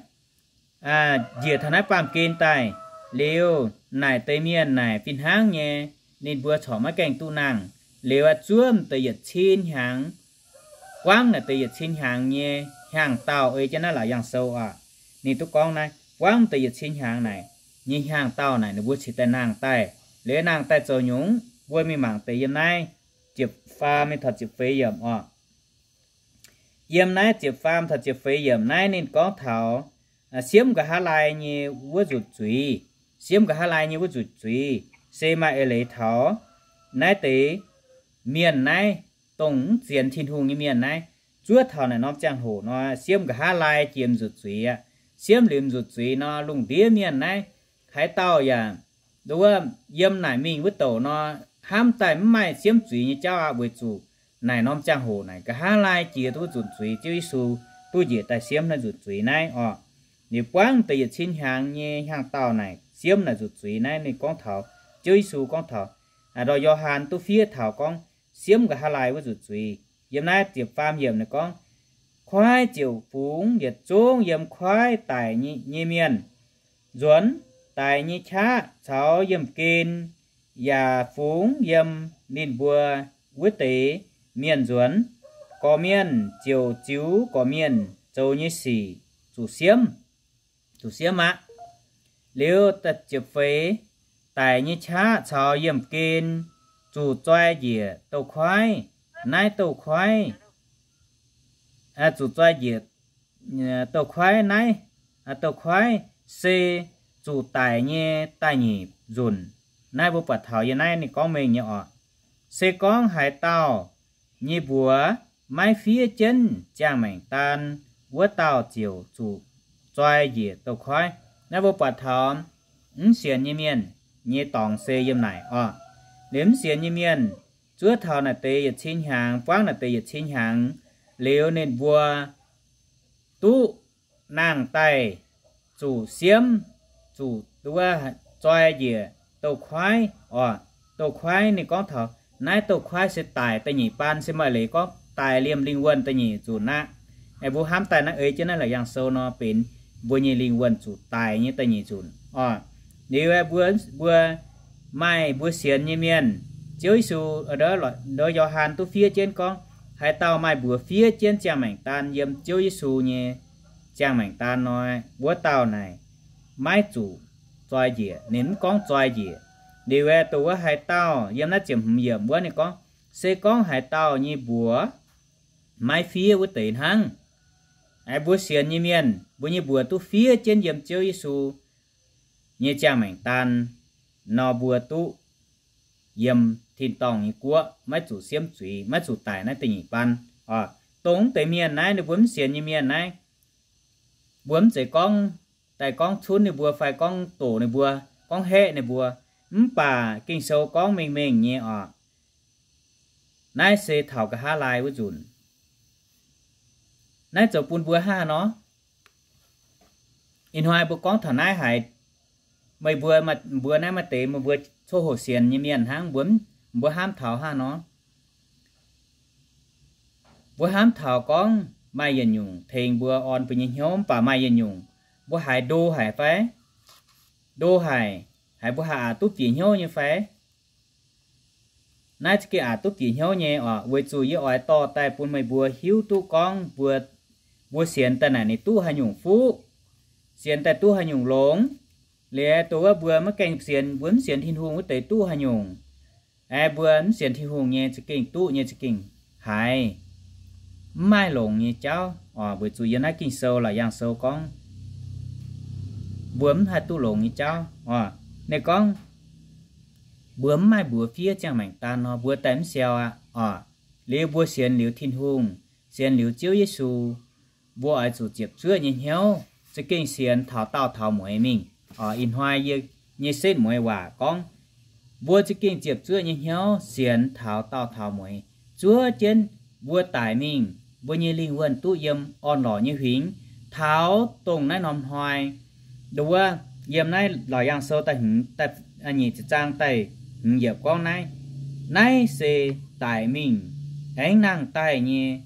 njiec taux naaiv baamh gen daaih liuz, naaic deix mienh naaic fih hnangv nyei, ninh mbuo corc maiv gaengh duqv nangh. Liuz aqv, zuov m'deix yietc cin hnyangx, buangv naaic deix yietc cin hnyangx nyei hnyangx-daauh, ei jienv naaiv Laauc Yaangh Sou aqv. Ninh duqv gorngv naaiv buangv m'deix yietc cin hnyangx naaic nyei hnyangx-daauh naaic ninh mbuo cingx daaih nangh daaih. Liuz nangh daaih zoux nyungc, mbuo mingh mangc deix yiem naaiv ziepc faam mingh taux ziepc feix yiemc orqc. Yiem naaiv ziepc faam taux ziepc feix yiemc naaiv ninh gorngv taux siemv nqa'haav laai nyei wuov nzuqc zuiz. Siemv nqa'haav laai nyei wuov nzuqc zuiz se maaih eix leiz taux naaiv deix mienh naaiv, dongh mv sienx Tin-Hungh nyei mienh naaiv, zuov taux naaic norm ziangh hoc nor, siemv nqa'haav laai jiex nzuqc zuiz aqv. Siemv liuz nzuqc zuiz nor, lungh ndiev mienh naaiv haaix dauh yaac nduov yiem naaic mingh wuov douc nor, hnamv daaih mv maaih siemv zuiz nyei jauv aqv, weic zuqc naaic norm ziangh hoc naaic nqa'haav laai jiex duqv nzuqc zuiz. Ziouv Yesu duqv njiec daaih siemv naaiv nzuqc zuiz naaiv orqc. Liuz buangv deix yietc cin hnyangx nyei hnyangx-daauh naaic siemv naaic nzuqc zuiz naaiv, ninh gorngv taux, Ziouv Yesu gorngv taux, ndortv Yo^han duqv fiev taux gorngv siemv nqa'haav laai wuov nzuqc zuiz. Yiem naaiv ziepc faam yiemc ninh gorngv, Koiv ziouc fungx yietc zungv yiem koiv daic nyei mienh nzuonx, daic nyei qaqv caux yiemh gen yaac fungx yiem ninh mbuo wuov deix mienh nzuonx. Gorqv-mienh ziouc ziux gorqv-mienh zoux nyei sic zuqc siemv, zuqc siemv aqv. Liuz ziepc feix, daic nyei qaqv caux yiemh gen zuqc zoi njiec douz-koiv. Naaiv douz-koiv, zuqc zoi njiec douz-koiv naaiv, douz-koiv se zuqc daic nyei da'nyeic nzunc. Naaiv mbuo buatc taux yiem naaiv ninh gorngv mengh nyei orqc. Se gorngv haaix dauh nyei mbuox maiv fiev jienv ziangh maengc daan, wuov dauh ziouc zuqc zoi njiec douz-koiv. Naaiv mbuo buatc taux mv sienx nyei mienh nyei dorngx se yiem naaic orqc. Liuz mv sienx nyei mienh zuov taux naaic deix yietc cin hnyangx, buangv naaic deix yietc cin hnyangx, liuz ninh mbuo duqv nangh daaih zuqc siemv, zuqc wuov zoi njiec douz-koiv orqc. Douz-koiv ninh gorngv taux naaiv douz-koiv se daic da'nyeic baan, se maaih leiz gorngv daic liemh lingh wuonh da'nyeic nzunc aqv. Aeqv, mbuo hnamv daaih naaiv ei jienv naaiv Laauc Yaangh Sou nor, benx mbuo nyei lingh wuonh zuqc daic nyei da'nyeic nzunc orqc. Liuz aeqv, mbuo, mbuo maaih mbuo sienx nyei mienh, Ziouv Yesu, ndortv Yo^han duqv fiev jienv gorngv, haaix dauh maaih mbuox fiev jienv ziangh maengc daan yiem Ziouv Yesu nyei ziangh maengc daan nor, wuov dauh naaic maiv zuqc zoi njiec. Ninh mv gorngv zoi njiec. Liuz aeqv, dongh wuov haaix dauh, yiem naaiv ziepc hmz yiemc wuov ninh gorngv, se gorngv haaix dauh nyei mbuox maiv fiev wuov deix hnangv. Aeqv, mbuo sienx nyei mienh, mbuo nyei mbuox duqv fiev jienv yiem Ziouv Yesu nyei ziangh maengc daan nor, mbuo duqv yiem tin-dorngh nyei guoqv, maiv zuqc siemv zuiz, maiv zuqc daic naaiv da'nyeic baan. Orqc, dongh mv deix mienh naaiv, ninh mbuo mv sienx nyei mienh naaiv, mbuo mv zeiz gorngv daaih gorngv cunv ninh mbuo fai gorngv doqc ninh mbuo, gorngv haeqv ninh mbuo. Mv baac Ging-Sou gorngv mengh mengh nyei orqc. Naaiv se taux nqa'haav laai wuov nzunc. Naaiv zoux bun mbuo hnangv haaix nor? Ih hnoi mbuo gorngv taux naaiv haic, meih mbuo, mbuo naaiv maaih deix meih mbuo coqv hoqc sienx nyei mienh hnangv, mbuo, mbuo hnamv taux hnangv haaix nor? Mbuo hnamv taux gorngv maaih yietc nyungc tengx mbuo, orn mbuo nyei hnyouv, mv baac maaih yietc nyungc mbuo haiz ndo haic fai? Ndo haic, haiz mbuo haih aqc duqv bieqc hnyouv nyei fai? Naaiv za'gengh aqc duqv bieqc hnyouv nyei orqc. Weic zuqc yie oix dorh daaih bun meih mbuo hiuv duqv gorngv mbuo, mbuo sienx daaih naaic ninh duqv haaix nyungc fuqv, sienx daaih duqv haaix nyungc longx. Liuz dongh wuov mbuo maiv gaengh sienx, mbuo mv sienx Tin-Hungh wuov deix duqv haaix nyungc. Aeqv, mbuo mv sienx Tin-Hungh nyei za'gengh duqv nyei za'gengh haiz mv maaih longx nyei jauv orqc. Weic zuqc yiem naaiv Ging-Sou, Laauc Yaangh Sou gorngv, mbuo mv haih duqv longx nyei jauv oc. Ninh gorngv, mbuo mv maaih mbuox fiev ziangh maengc daan nor, mbuo daaih mv siou aqv oc. Liuz mbuo sienx liuz Tin-Hungh, sienx liuz Ziouv Yesu, mbuo oix zuqc ziepc zuoqv nyei hnyouv, za'gengh sienx taux daauh taux mueiz mingh oc. Ih hnoi yie nyei setv mueiz waac gorngv, mbuo za'gengh ziepc zuoqv nyei hnyouv sienx taux daauh taux mueiz, zuov jienv mbuo daic mingh, mbuo nyei lingh wuonh duqv yiem orn-lorqc nyei huingx taux dongh naaiv norm hnoi. Nduov, yiem naaiv Laauc Yaangh Sou da'hmz, nyic ziepc zaang da'hmz yiemc gorngv naaiv, naaiv se daic mingh aengx nangh daaih nyei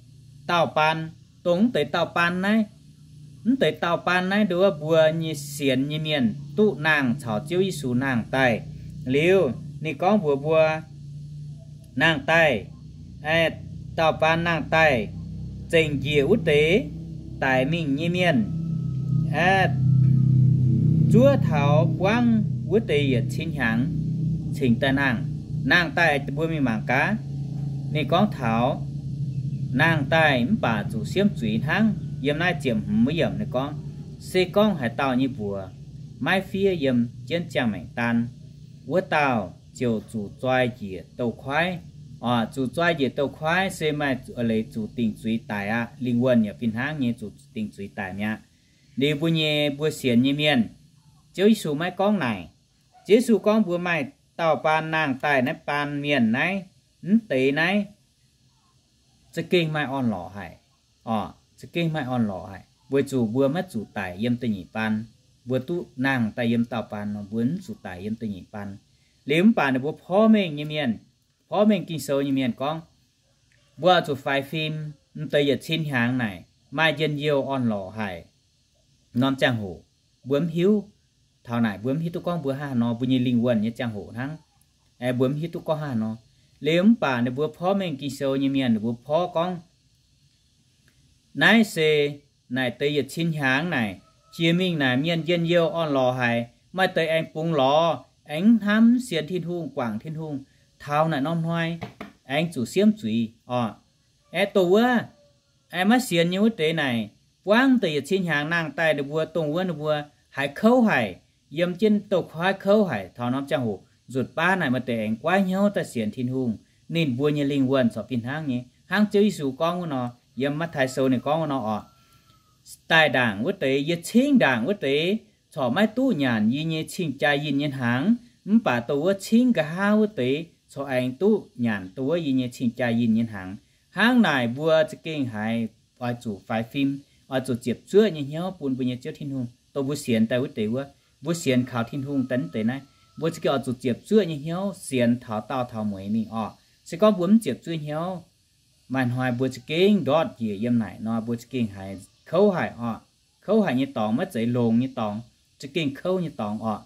daauh baan. Dongh mv deix daauh baan naaiv, mv deix daauh baan naaiv nduov mbuo nyei sienx nyei mienh duqv nangh caux Ziouv Yesu nangh daaih. Liuz ninh gorngv mbuox mbuo, nangh daaih, daauh baan nangh daaih, zengc njiec wuov deix daic mingh nyei mienh, zuov taux buangv wuov deix yietc cin hnyangx cingx daaih nangh. Nangh daaih mbuo mingh mangc gaax. Ninh gorngv taux nangh daaih mv baac zuqc siemv zuiz hnangv. Yiem naaiv ziepc hmz wuov yiemc ninh gorngv, se gorngv haaix dauh nyei mbuox maiv fiev yiem jienv ziangh maengc daan, wuov dauh ziouc zuqc zoi njiec douz-koiv. Oc, zuqc zoi njiec douz-koiv se maaih leiz zuqc dingc zuiz daic aqv. Lingh wuonh yaac fih hnangv nyei zuqc dingc zuiz daic mi'aqv. Liuz mbuo nyei, mbuo sienx nyei mienh, Ziouv Yesu maiv gorngv naaic. Ziouv Yesu gorngv mbuo maaih daauh baan nangh daaih naaiv baan mienh naaiv, mv deix naaiv za'gengh maaih orn-lorqc haic. Oc, za'gengh maaih orn-lorqc haic, weic zuqc mbuo maiv zuqc daic yiem da'nyeic baan. Mbuo duqv nangh daaih yiem daauh baan nor, mbuo mv zuqc daic yiem da'nyeic baan. Liuz mv baac ninh mbuo porv mengh nyei mienh, porv mengh Ging-Sou nyei mienh gorngv, mbuo oix zuqc faix fim. Mv deix yietc cin hnyangx naaic maaih njien-youh orn-lorqc haic. Norm ziangh hoc mbuo mv hiuv. Taux naaic mbuo mv hiuv duqv gorngv mbuo hnangv haaix nor, mbuo nyei lingh wuonh nyei ziangh hoc hnangv. Aengx mbuo mv hiuv duqv gorngv hnangv haaix nor. Liuz mv baac ninh mbuo porv mengh Ging-Sou nyei mienh ninh mbuo porv gorngv, naaiv se naaic deix yietc cin hnyangx naaic jiex mingh naaic mienh njien-youh orn-lorqc haic. Maaih deix aengx bungx lorz, aengx hnamv mv sienx Tin-Hungh, guangc Tin-Hungh. Taux naaic norm hnoi aengx zuqc siemv zuiz oc. Aeqv, dongh wuov aengx maiv sienx nyei wuov deix naaic, buangv deix yietc cin hnyangx nangh daaih ninh mbuo, dongh wuov ninh mbuo haiz kouv haic, yiem jienv douz-koiv kouv haic. Taux norm ziangh hoc nzutc baav naaic maaih deix aengx guaiv hnyouv daaih sienx Tin-Hungh. Ninh mbuo nyei lingh wuonh corc fih hnangv nyei, hnangv Ziouv Yesu gorngv wuov nor, yiem Matv^tai Sou ninh gorngv wuov nor oc, daaih ndaangc wuov deix, yie cingv ndaangc wuov deix corc maiv duqv nyanc yie nyei cing-jaa yinh nyei hnaangx. Mv baac dongh wuov cingv nqa'haav wuov deix corc aengx duqv nyanc dongh wuov yie nyei cing-jaa yinh nyei hnaangx. Hnangv naaic mbuo za'gengh haiz oix zuqc faix fim, oix zuqc ziepc zuoqv nyei hnyouv bun mbuo nyei Ziouv Tin-Hungh, dongh mbuo sienx daaih wuov deix wuov. Mbuo sienx kaux Tin-Hungh daaih wuov deix naaiv, mbuo za'gengh oix zuqc ziepc zuoqv nyei hnyouv sienx taux daauh taux mueiz mingh oc. Se gorngv mbuo mv ziepc zuoqv hnyouv, maaih hnoi mbuo za'gengh ndortv njiec yiem naaic nor, mbuo za'gengh haiz kouv haic oc. Kouv haic nyei dorngx, maiv zeiz longx nyei dorngx, za'gengh kouv nyei dorngx oc.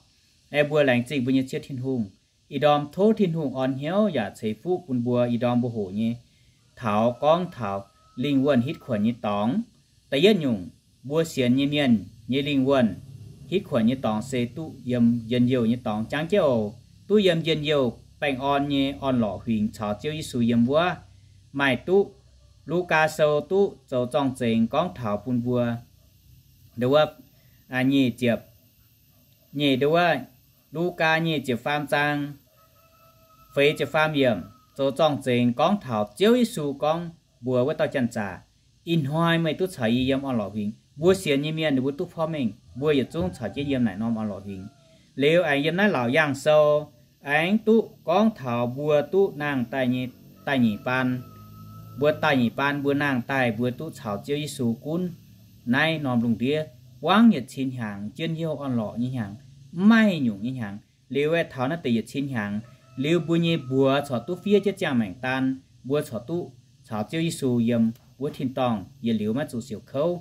Aeqv, mbuo laengz zingh mbuo nyei Ziouv Tin-Hungh. Ih ndorm tov Tin-Hungh orn hnyouv yaac ceix fuqv bun mbuo ih ndorm mbuo hoqc nyei, taux gorngv taux lingh wuonh hitv kuonx nyei dorngx. Da'yietv nyungc, mbuo sienx nyei mienh nyei lingh wuonh hitv kuonx nyei dorngx se duqv yiem njien-youh nyei dorngx. Jangx jienv oc, duqv yiem njien-youh baengh orn nyei orn-lorqc huingx caux Ziouv Yesu yiem wuov. Maaih duqv Lugaa Sou duqv zoux zorng-zengx gorngv taux bun mbuo, nduov, nyic ziepc, nyic, nduov, Lugaa nyic ziepc faam zaang, feix ziepc faam yiemc zoux zorng-zengx gorngv taux Ziouv Yesu gorngv mbuox wuov dauh janx-zaqc, ih hnoi meih duqv caux yie yiem orn-lorqc huingx. Mbuo sienx nyei mienh ninh mbuo duqv porv mengh, mbuo yietc zungv caux jienv yiem naaic norm orn-lorqc huingx. Liuz aengx yiem naaiv Laauc Yaangh Sou aengx duqv gorngv taux mbuo duqv nangh daaih nyei da'nyeic baan. Mbuo da'nyeic baan mbuo nangh daaih mbuo duqv caux Ziouv Yesu gunv naaiv norm lungh ndiev buangv yietc cin hnyangx, njien-youh orn-lorqc nyei hnyangx, mv maaih nyungc nyei hnyangx. Liuz aeqv, taux naaiv deix yietc cin hnyangx, liuz mbuo nyei mbuox corc duqv fiev jienv ziangh maengc daan, mbuo corc duqv caux Ziouv Yesu yiem wuov tin-dorngh yietc liuz maiv zuqc siouc kouv.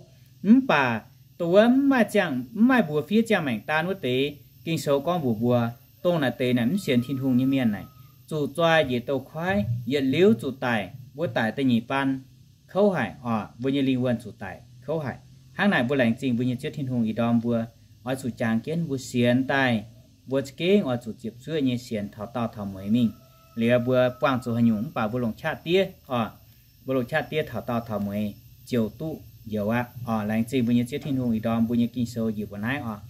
Mv baac dongh wuov mv maaih ziangh, mv maaih mbuox fiev ziangh maengc daan wuov deix, Ging-Sou gorngv mbuox mbuo, dongh naaic deix naaic mv sienx Tin-Hungh nyei mienh naaic, zuqc zoi njiec douz-koiv, yietc liuz zuqc daic. Mbuo daic da'nyeic baan kouv haic oc, mbuo nyei lingh wuonh zuqc daic kouv haic. Hnangv naaic mbuo laengz zingh mbuo nyei Ziouv Tin-Hungh ih ndorm mbuo oix zuqc jangx jienv mbuo sienx daaih, mbuo za'gengh oix zuqc ziepc zuoqv nyei sienx taux daauh taux mueiz mingh. Liuz mbuo buangh zuqc haaix nyungc mv baac mbuo longc qaqv diev oc, mbuo longc qaqv diev taux daauh taux mueiz ziouc duqv njoux aqv oc. Laengz zingh mbuo nyei Ziouv Tin-Hungh ih ndorm mbuo nyei Ging-Sou njiec mbuo naaiv oc.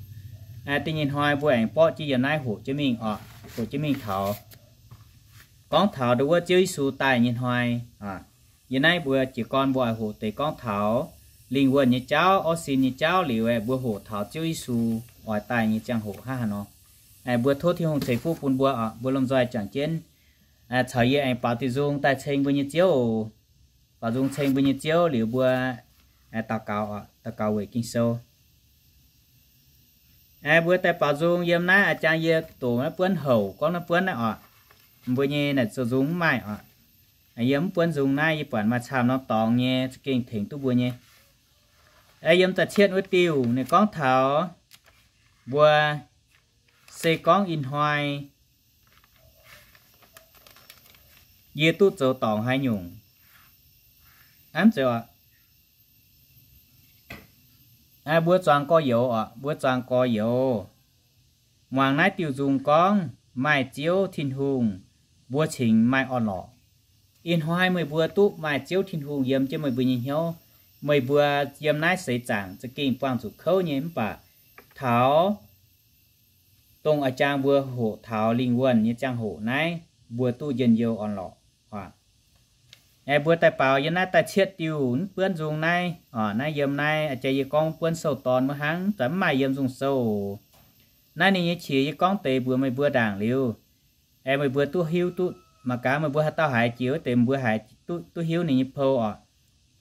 Da'nyeic hnoi mbuo aengx borqv jienv yiem naaiv hoqc jienv mingh oc, hoqc jienv mingh taux, gorngv taux ndon wuov Ziouv Yesu daaih nyei hnoi. Yiem naaiv mbuo jiez gorn mbuo oix hoqc deix gorngv taux lingh wuonh nyei jauv, orv sin nyei jauv liuz, mbuo hoqc taux Ziouv Yesu oix daaih nyei ziangh hoc hnangv haaix nor. Mbuo tov Tin-Hungh ceix fuqv bun mbuo oc. Mbuo lomh nzoih juangc jienv caux yie aengx baaux diuh nzung daaih ceng mbuo nyei Ziouv oc. Baaux nzung ceng mbuo nyei Ziouv liuz mbuo daux gaux, daux gaux weic Ging-Sou. Mbuo daaih baaux nzung yiem naaiv a'jang yie doqc naaiv buonv houc gorngv naaiv buonv naaiv oc. Mbuo nyei naaic zoux nzung mv maaih oc. Yie mv buonv nzung naaiv, yie buatc maaih camv norm dorngx nyei za'gengh tengx duqv mbuo nyei. Yiem da'cietv wuov diuh ninh gorngv taux mbuo se gorngv ih hnoi yie duqv zoux dorngc haaix nyungc. Mv zeiz oc. Mbuo zuangx gorx-youz oc, mbuo zuangx gorx-youz muangx naaiv diuh nzung gorngv maaih Ziouv Tin-Hungh, mbuo cingx maaih orn-lorqc. Ih hnoi meih mbuo duqv maaih Ziouv Tin-Hungh yiem jienv meih mbuo nyei hnyouv, meih mbuo yiem naaiv seix zaangc za'gengh buangh zuqc kouv nyei, mv baac taux dongh a'jang mbuo hoqc taux lingh wuonh nyei ziangh hoc naaiv, mbuo duqv njien-youh orn-lorqc. Mbuo daaih baaux yiem naaiv da'cietv diuh mv buonv nzung naaiv oc. Naaiv yiem naaiv a'jang yie gorngv buonv sou-dorn wuov hnangv, mv zeiz mv maaih yiem nzung sou. Naaiv ninh nyei qiex yie gorngv deix mbuox meih mbuo ndaangc liuz, aengx meih mbuo duqv hiuv duqv mangc gaax, meih mbuo haaix dauh haiz jiex wuov deix mbuo haiz duqv hiuv ninh nyei pou oc.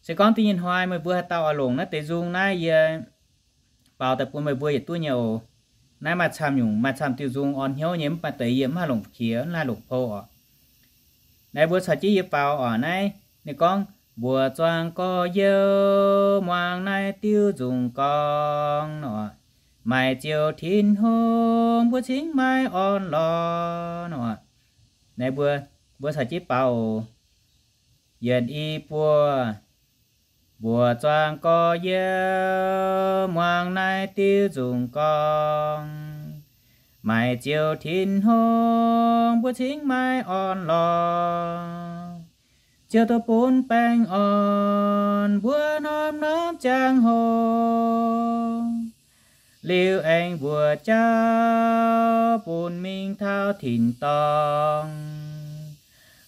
Se gorngv da'nyeic hnoi meih mbuo haaix dauh oix longc naaiv deix nzung naaiv, yie baaux daaih bun meih mbuo yietc duqv nyei oc. Naaiv maaih camv nyungc, maaih camv diuh nzung orn hnyouv nyei, mv baac deix yie mv haih longc qiex, mv haih longc pou oc. Naaiv mbuo caux jienv yie baaux oc. Naaiv ninh gorngv, mbuo zuangx gorx-youz muangx naaiv diuh nzung gorngv nor, maaih Ziouv Tin-Hungh mbuo cingx maaih orn-lorqc nor. Naaiv mbuo, mbuo caux jienv baaux oc. Yietc i buo. Mbuo zuangx gorx-youz muangx naaiv diuh nzung gorngv, maaih Ziouv Tin-Hungh mbuo cingx maaih orn-lorqc. Ziouv duqv bun baengh orn mbuo norm-norm ziangh hoc, liuz aengx mbuox jauv bun mingh taux tin-dorngh.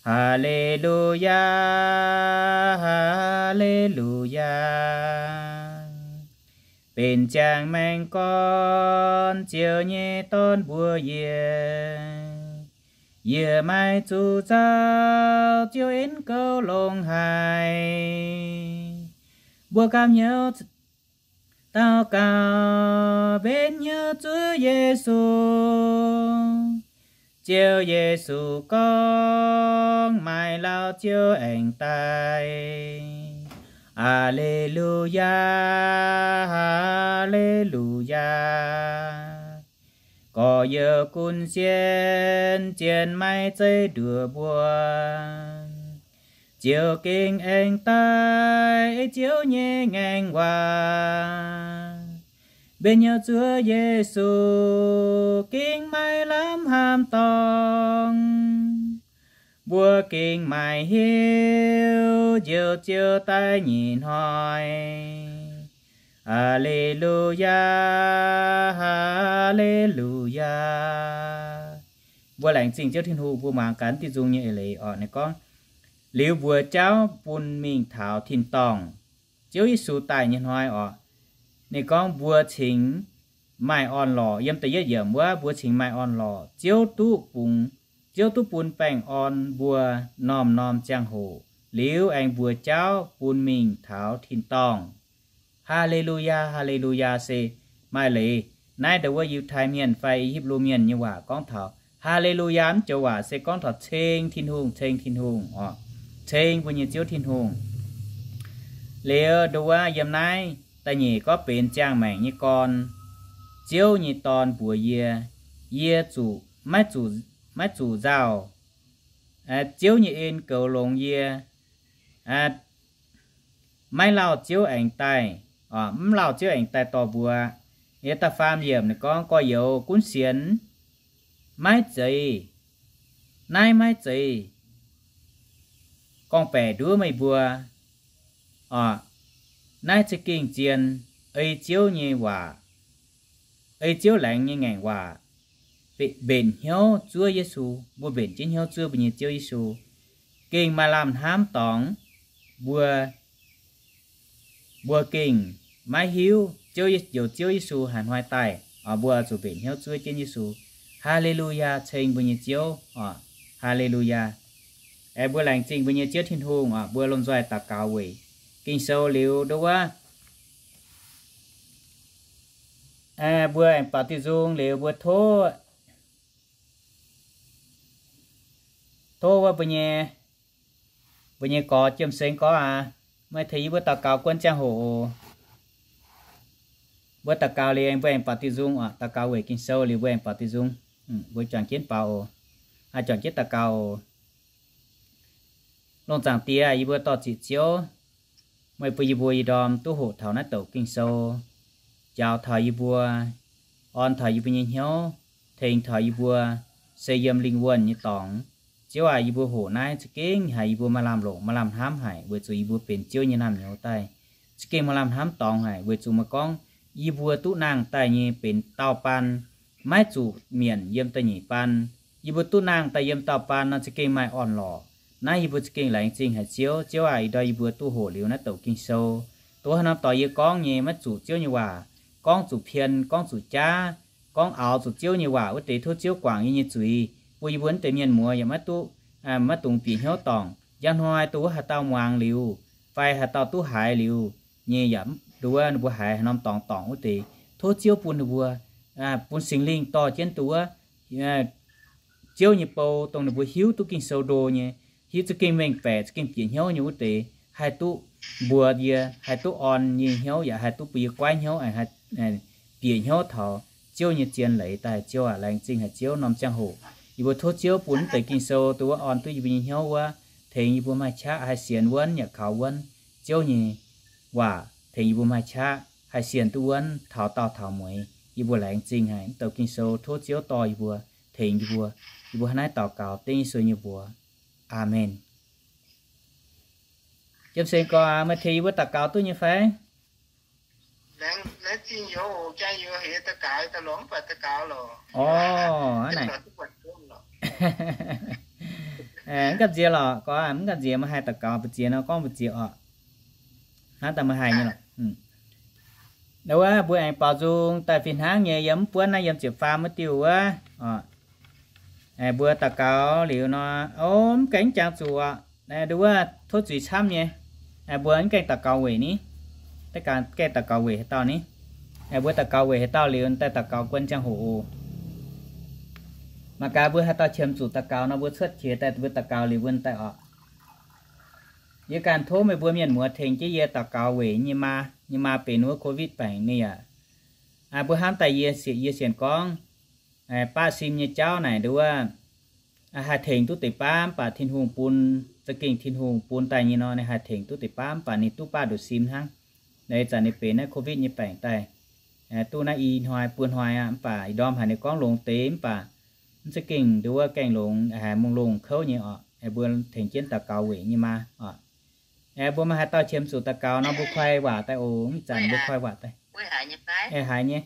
Haa^le^lu^yaa, haa^le^lu^yaa. Benx ziangh maengh gorn Ziouv nyei Dorn mbuox yie, yie maiv zuqc nzauh, Ziouv en gouv longx haic. Mbuo gapv hnyouv daux gaux mbenc hnyouv Ziouv Yesu. Ziouv Yesu gorngv, maaih lauh Ziouv aengx daaih. Aa^le^lu^yaa, aa^le^lu^yaa. Gorx-youz gunv sienx zien maiv zeiz nduoc mbuo. Ziouv gengh aengx daaih, ei Ziouv nyei ngaengc waac. Mbenc hnyouv Ziouv Yesu gengh maaih lamh hnamv dorngh. Mbuo gengh maaih hiuv njoux Ziouv daaih nyei hnoi. Aa^le^lu^yaa, aa^le^lu^yaa. Mbuo laengz zingh Ziouv Tin-Hungh, mbuo muangx gaax diuh nzung nyei eix leiz oc. Ninh gorngv, liuz mbuox jauv bun mingh taux tin-dorngh. Ziouv Yesu daaih nyei hnoi oc. Ninh gorngv mbuo cingx maaih orn-lorqc. Yiem da'yietv yiemc wuov, mbuo cingx maaih orn-lorqc. Ziouv duqv bungx, Ziouv duqv bun baengh orn mbuo norm-norm ziangh hoc, liuz aengx mbuox jauv bun mingh taux tin-dorngh. Haa^le^lu^yaa, haa^le^lu^yaa se maaih leiz. Naaiv ndau wuov Yiutai Mienh fai Hipv^lu Mienh nyei waac gorngv taux haa^le^lu^yaa mv joux waac se gorngv taux ceng Tin-Hungh, ceng Tin-Hungh oc, ceng mbuo nyei Ziouv Tin-Hungh. Liuz ndau wuov yiem naaiv da'nyeic gorngv benx ziangh maengc nyei gorn, Ziouv nyei Dorn mbuox yie, yie zuqc, maiv zuqc, maiv zuqc nzauh. Ziouv nyei en goux longx yie. Maiv lauh Ziouv aengx daaih, mv lauh Ziouv aengx daaih dorh mbuo. Yiem da'faam yiemc ninh gorngv, gorx-youz gunv sienx, maiv zeiz, naaiv maiv zeiz gorngv-baeqc nduov meih mbuo. Naaiv za'gengh zien ei Ziouv nyei waac. ei Ziouv laengz nyei ngaengc waac, mbenc hnyouv zuov Yesu, mbuo mbenc jienv hnyouv zuov mbuo nyei Ziouv Yesu, gengh maaih lamh hnamv dorngx, mbuo mbuo gengh maiv hiuv Ziouv, njoux Ziouv Yesu haaix hnoi daaih, mbuo zuqc mbenc hnyouv zuov jienv Yesu. Haa^le^lu^yaa, ceng mbuo nyei Ziouv oc. Haa^le^lu^yaa. Aengx mbuo laengz zingh mbuo nyei Ziouv Tin-Hungh oc. Mbuo lomh nzoih daux gaux weic Ging-Sou liuz nduov wuov, mbuo aengx baaux diuh nzung liuz mbuo tov, tov wuov mbuo nyei, mbuo nyei gorx Jiem Seng gorngv aqv, meih tengx yie mbuo daux gaux guon ziangh hoc oc. Mbuo daux gaux liuz mbuo aengx baaux diuh nzung oc. Daux gaux weic Ging-Sou liuz mbuo aengx baaux diuh nzung. Mbuo juangc jienv baaux oc. Juangc jienv daux gaux oc. Lungh zaangc Diex, yie mbuo dor-ziec Ziouv, meih bun yie mbuo ih ndorm duqv hoqc taux naaiv douc Ging-Sou, njaaux taux yie mbuo, orn taux yie mbuo nyei hnyouv, tengx taux yie mbuo se yiem lingh wuonh nyei dorngx. Ziouv aac, yie mbuo hoqc naaiv za'gengh haic, yie mbuo maaih lamh longc, maaih lamh hnamv haic, weic zuqc yie mbuo benx Ziouv nyei naamh nyouz daaih. Za'gengh maaih lamh hnamv dorngx haic, weic zuqc meih gorngv yie mbuo duqv nangh daaih nyei benx dauh baan, maiv zuqc mietc yiem da'nyeic baan. Yie mbuo duqv nangh daaih yiem dauh baan nor za'gengh maaih orn-lorqc. Naaiv yie mbuo za'gengh laengz zingh haic Ziouv. Ziouv aac, ih ndorm yie mbuo duqv hoqc liuz naaiv douc Ging-Sou, dongh haaix norm dorngx yie gorngv nyei maiv zuqc Ziouv nyei waac, gorngv zuqc pien, gorngv zuqc jaav, gorngv aaux zuqc Ziouv nyei waac wuov deix, tov Ziouv guangc yie nyei zuiz, bun yie mbuo naaiv deix mienh muoz yaac maiv duqv, maiv dungx bieqc hnyouv dorngc. Njang hnoi dongh wuov haaix dauh muangx liuz, fai haaix dauh duqv haiz liuz nyei yaac nduov wuov, ninh mbuo haiz haaix norm dorngx dorngc wuov deix, tov Ziouv bun ninh mbuo, bun Singx Lingh dorh jienv nduov wuov Ziouv nyei bou, dongh ninh mbuo hiuv duqv Ging-Sou ndo nyei, hiuv za'gengh mengh baeqc, za'gengh bieqc hnyouv nyei wuov deix, haih duqv mbuox yie, haih duqv orn nyei hnyouv, yaac haih duqv bun yie goiv hnyouv, bieqc hnyouv taux Ziouv nyei zien leiz daaih. Ziouv aac, laengz zingh haic Ziouv. Norm ziangh hoc yie mbuo tov Ziouv bun naaiv deix Ging-Sou dongh wuov orn duqv yie mbuo nyei hnyouv wuov, tengx yie mbuo maaih qaqv haih sienx wuonv yaac kaux wuonv Ziouv nyei waac, tengx yie mbuo maaih qaqv haih sienx duqv wuonv taux daauh taux mueiz. Yie mbuo laengz zingh haic naaiv douc Ging-Sou. Tov Ziouv dorh yie mbuo, tengx yie mbuo. Yie mbuo hnangv naaiv daux gaux dengv Yesu nyei mbuox. Aamen. Jiem Seng gorx, meih tengx yie mbuo daux gaux duqv nyei fai? Orv, hnangv naaic. Mv gamh nziex lorqc, gorx, mv gamh nziex, meih haih daux gaux mbu'ziex nor gorngv mbu'ziex oc. Hnangv daaih meih haih nyei lorqc. Wuov mbuo aengx baaux nzung daaih fih hnangv nyei yiem mv buonv naaiv, yiem ziepc faam wuov diuh wuov. Mbuo daux gaux liuz nor, o, mv gaengh jangx zuqc, nduov wuov tov zuiz camv nyei. Mbuo mv gaengh daux gaux weic ni, gaengh daux gaux weic haaix dauh ni. Mbuo daux gaux weic haaix dauh liuz daaih daux gaux guon ziangh hoc oc. Mangc gaax mbuo haaix dauh qiemx zuqc daux gaux nor, mbuo cuotv qiex daaih, mbuo daux gaux liuz mbuo daaih oc. Yie ganh tov meih mbuo mienh muoz tengx jienv yie daux gaux weic nyei maa, nyei maa benx wuov COVID baengc ninh yaac, mbuo hnamv daaih yie sienx, yie sienx gorngv baqv sim nyei jauv naaic nduov, haih tengx duqv deix baav mv baac Tin-Hungh bun, za'gengh Tin-Hungh bun daaih nyei nor, ninh haih tengx duqv deix baav mv baac ninh duqv baav nduqc sim hnangv. Naaiv zanc ninh benx naaiv COVID nyei baengc daaih, duqv naaiv i hnoi buo hnoi aqv, mv baac ih ndorm haiz ninh gorngv longx deix mv baac mv za'gengh nduov gaengh longx, haiz mungh longh kouv nyei oc. Mbuo tengx jienv daux gaux weic nyei maa oc. Mbuo maaih haaix dauh qiemx zuqc daux gaux nor, mbuo koi waac daaih oc. Ih zanc mbuo koi waac daaih. Haiz nyei.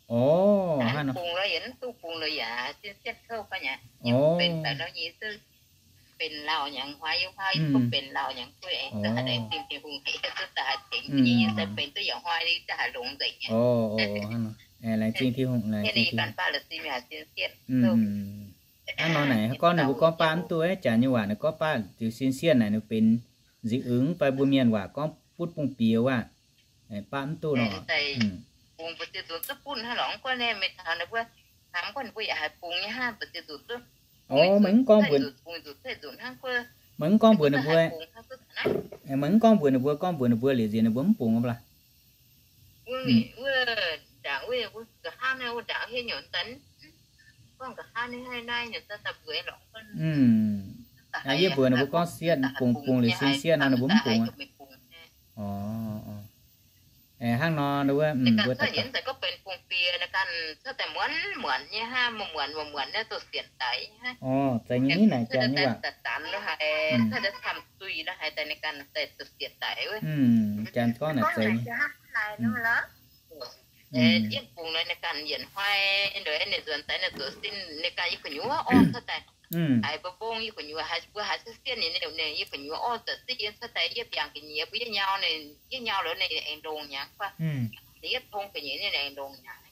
Orv, hnangv nor. Orv, hnangv nor. Laengz zingh Tin-Hungh, laengz zingh Tin-Hungh. Hnangv nor naaic, gorngv ninh mbuo gorngv baqv mv duqv, janx nyei waac ninh gorngv baqv ziux sin sienh naaic, ninh benx nzingx-ungx fai mbuo mienh waac gorngv butv bung biex waac, baqv mv duqv nor. Orv, meih mv gorngv mbuox, meih mv gorngv mbuox ninh mbuo, meih mv gorngv mbuox ninh mbuo, gorngv mbuox ninh mbuo liuz nziex ninh mbuo mv bungx bla. Yie mbuox ninh mbuo gorngv sienh bungx, bungx liuz sin sienh nor ninh mbuo mv bungx. Orv, Hnangv nor wuov, mbuo daaih ganh cuotv yienx daaih gorngv benx bung-bie naaiv ganh cuotv daaih muonc muonc nyei hnangv, muonc muonc muonc muonc naaiv zoux sienx daic nyei hnangv. Orv, zeiz nyei naaiv naaic jangx nyei waac. Daaih zanc lo haic, cuotv daaih camv zuiz lo haic daaih ninh ganh daaih zoux sienx daic wuov. Janx gorngv naaic zeiz nyei. Yiem bung naaiv ninh ganh yienc hnoi nduov ninh nzuonx daaih ninh zoux sin ninh ganh yie gu'nyuoz orv cuotv daaih. Haiz mbuo mbong yie gu'nyuoz haiz mbuo haiz siev siev ninh, ninh yie gu'nyuoz orv zoux sin yie cuotv daaih yie mbiaangx ga'nyiec mbuo yie nyau ninh, yie nyau liuz ninh aengx longx hnyangx fai. Ninh yie tong ga'nyiec ninh aengx longx hnyangx.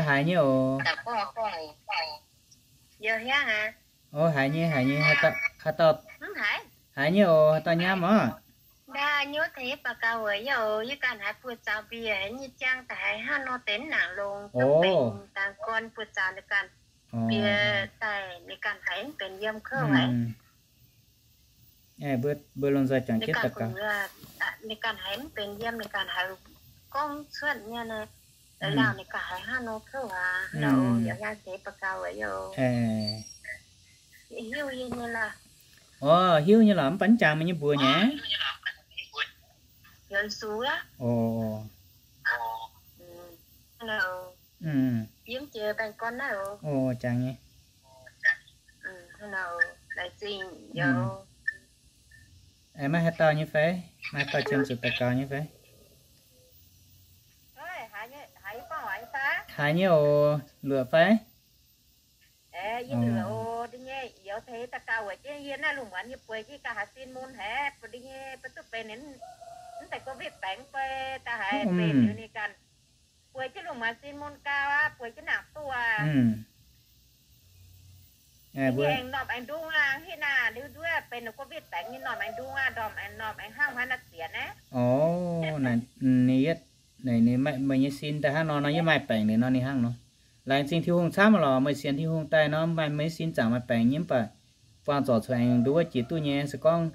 Haiz nyei oc. Haiz nyei, haiz nyei, haaix dauh, haiz nyei oc, haaix dauh nyaam oc. Ndau nyei tengx yie baac gauh weic yie oc, yie ganh haiz buoz-zaux mbiec nyei jang daaih haiz hnangv nor deix mv nangc longx, dangh gorn buoz-zaux ninh ganh mbiec daaih ninh ganh haiz mv benx yiem kouv haic. Mbuo lomh nzoih juangc jienv daux gaux. Ninh ganh haiz mv benx yiem, ninh ganh haiz gorngv cuotv nyei, laangh ninh ganh haiz hnangv nor kouv aqv. Yaac hiuv nyei lorqc, mv baac mv jangx meih nyei mbuox nyei. Oc, jangx nyei. Aengx maiv haaix dauh nyei fai? Maiv haaix dauh qiemx zuqc daux gaux nyei fai? Haiz nyei oc, luoqc fai? Orv, ninh yietv, meih nyei sin daaih hnangv nor nor, yie maaih baengc liuz nor ninh hnangv nor. Laengz zingh Tin-Hungh camv lorqc, meih sienx Tin-Hungh daaih nor maaih meih sin zaangc maaih baengc nyei, mv baac buangh zorc cuotv aengx nduov jiex duqv nyei. Se gorngv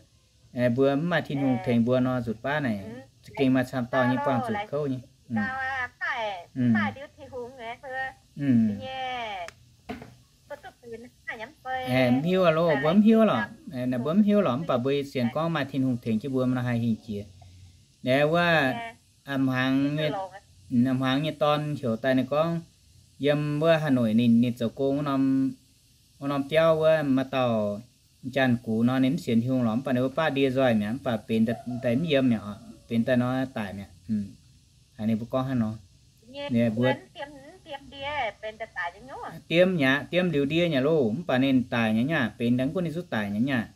mbuo mv maaih Tin-Hungh tengx mbuo nor, nzutc baav naaic za'gengh maaih camv dauh nyei buangh zuqc kouv nyei. Mv hiuv loh, mbuo mv hiuv lorqc. Naaic mbuo mv hiuv lorqc, mv baac mbuo sienx gorngv maaih Tin-Hungh tengx jienv mbuo nor haih hingh jiex. Naaiv wuov a'hmuangx nyei dorn heuc daaih ninh gorngv, yiem wuov Hà Nội ninh, ninh zoux gong wuov norm biauv wuov maaih dauh janx-gux nor, ninh mv sienx Tin-Hungh lorqc, mv baac ninh wuov baav ndie nzoih mi'aqv, mv baac benx daaih mv yiem mi'aqv, benx daaih nor daic mi'aqv. Haiz ninh mbuo gorngv hnangv nor. Mbuo diemv mi'aqv, diemv liuz ndie mi'aqv loh, mv baac ninh daic nyei nyaac, benx daaih mv gunv ninh zuqc daic nyei nyaac.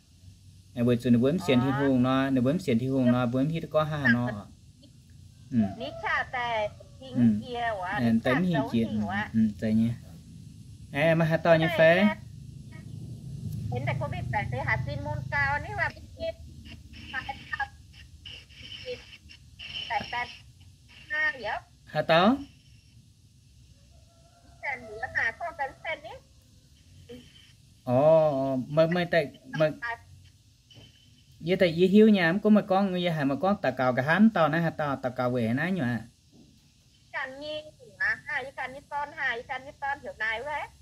Weic zuqc ninh mbuo mv sienx Tin-Hungh nor, ninh mbuo mv sienx Tin-Hungh nor, mbuo mv hiuv duqv gorngv hnangv haaix nor. Daaih mv hingh jiex. Zeiz nyei. Aeqv, maaih haaix dauh nyei fai? Haaix dauh? Orv, meih, meih daaih, yie daaih yie hiuv nyei, mv gunv meih gorngv, yie haiz meih gorngv daux gaux nqa'haav dauh naaiv, haaix dauh daux gaux weic haaix naaiv nyungc aqv?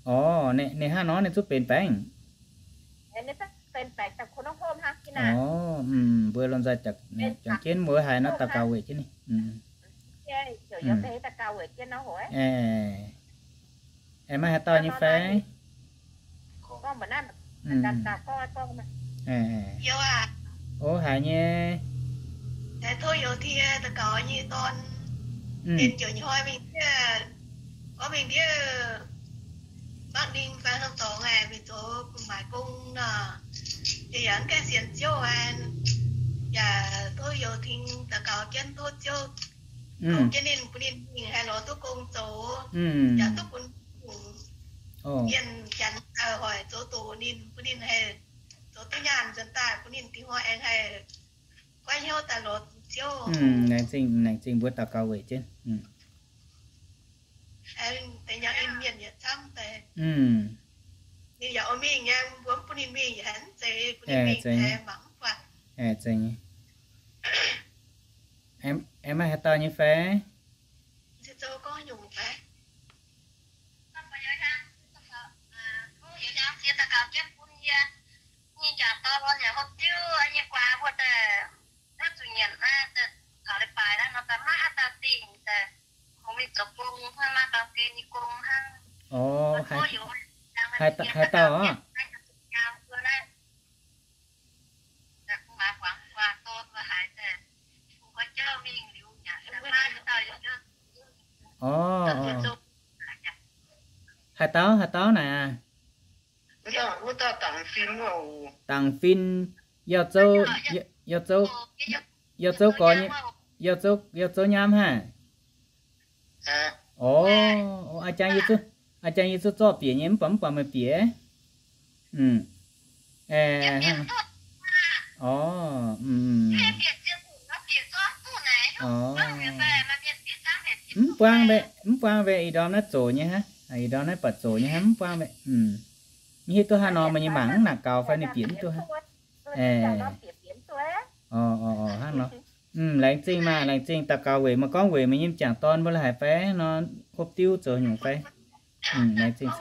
Orv, ninh hnangv nor ninh zungv benx baengc. Orv, mbuo lomh nzoih juangc jienv mbuo haiz nor daux gaux weic jienv ninh. Aeqv, maaih haaix dauh nyei fai? Ov, haiz nyei. Tov youz Tin daux gaux nyei dorn, ninh ziouc hnoi mingh diev, gorngv mingh ndiev Bắc Ninh fai hnangv dorngx aeqv, mingh zoux bun maaiz gong nor, yaac mv gaengh sienx Ziouv aeqv, yaac tov youz Tin daux gaux jienv tov Ziouv tov jienv ninh, bun ninh mingh haih lorz duqv gong zoux, yaac duqv bun mienh janx hoic zoux doqc ninh, bun ninh haih zoux duqv nyaanh nzuonx daaih, bun ninh dingc hnoi aengx haih goiv hnyouv daaih lorz Ziouv. Laengz zingh, laengz zingh mbuo daux gaux weic jienv. Ninh yaac oix mingh nyei, mbuo mv bun ninh mingh yaac mv zeiz, bun ninh mingh aeqv, mangc mv buatc. Zeiz nyei. Aeqv, maaih haaix dauh nyei fai? Zoux gorngv nyungc fai? Daux gaux jienv bun yie. Ninh jangc dorn yaac hopv diuv nyei guaax mbuo daaih, zuqc nyanc naaiv daaih taux leiz-baaix naaiv nor daaih maiv haaix dauh dingh daaih, hungx mingh zoux gong hnangv, maiv baamh gen nyei gong hnangv. Haaix dauh aqv? Orv, haaix dauh, haaix dauh naaic aac? Dangc fin, Yauh Zouv, Yauh Zouv, Yauh Zouv gorx, Yauh Zouv, Yauh Zouv Nyaam haic. Orv, aa jang, aa jang yie zuqc zorqv bieqc nyei, mv baac mv buatc meih bieqc. Orv, mv buangv mbeqc, mv buangv mbeqc, ih ndorm naaiv zoqc nyei hnangv, ih ndorm naaiv buatc zoqc nyei hnangv, mv buangv mbeqc. Mv hiuv duqv haaix nor meih nyei mangc mv nangc gaux fai ninh bieqc mv duqv hnangv. Hnangv nor. Laengz zingh maah, laengz zingh daux gaux weic, meih gorngv weic meih nyei m'jangc dorn mbuo la'haic fai nor, hopv diuv zoux nyungc fai. Laengz zingh.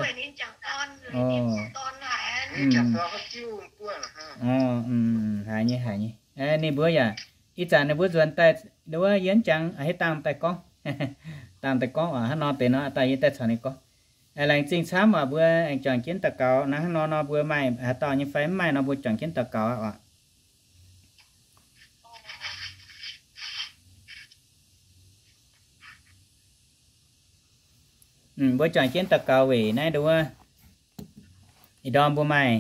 Haiz nyei, haiz nyei. Ninh mbuo yaac, ih zanc ninh mbuo nzuonx daaih, wuov yie mv jangx, a'hneiv dangh daaih gorngv, dangh daaih gorngv oc, hnangv nor deix nor daaih yie daaih caux ninh gorngv. Laengz zingh camv oc, mbuo aengx juangc jienv daux gaux naaiv. Hnangv nor nor mbuo maaih haaix dauh nyei fai mv maaih nor mbuo juangc jienv daux gaux aqv oc. Mbuo juangc jienv daux gaux weic naaiv nduov, ih ndorm mbuo maaih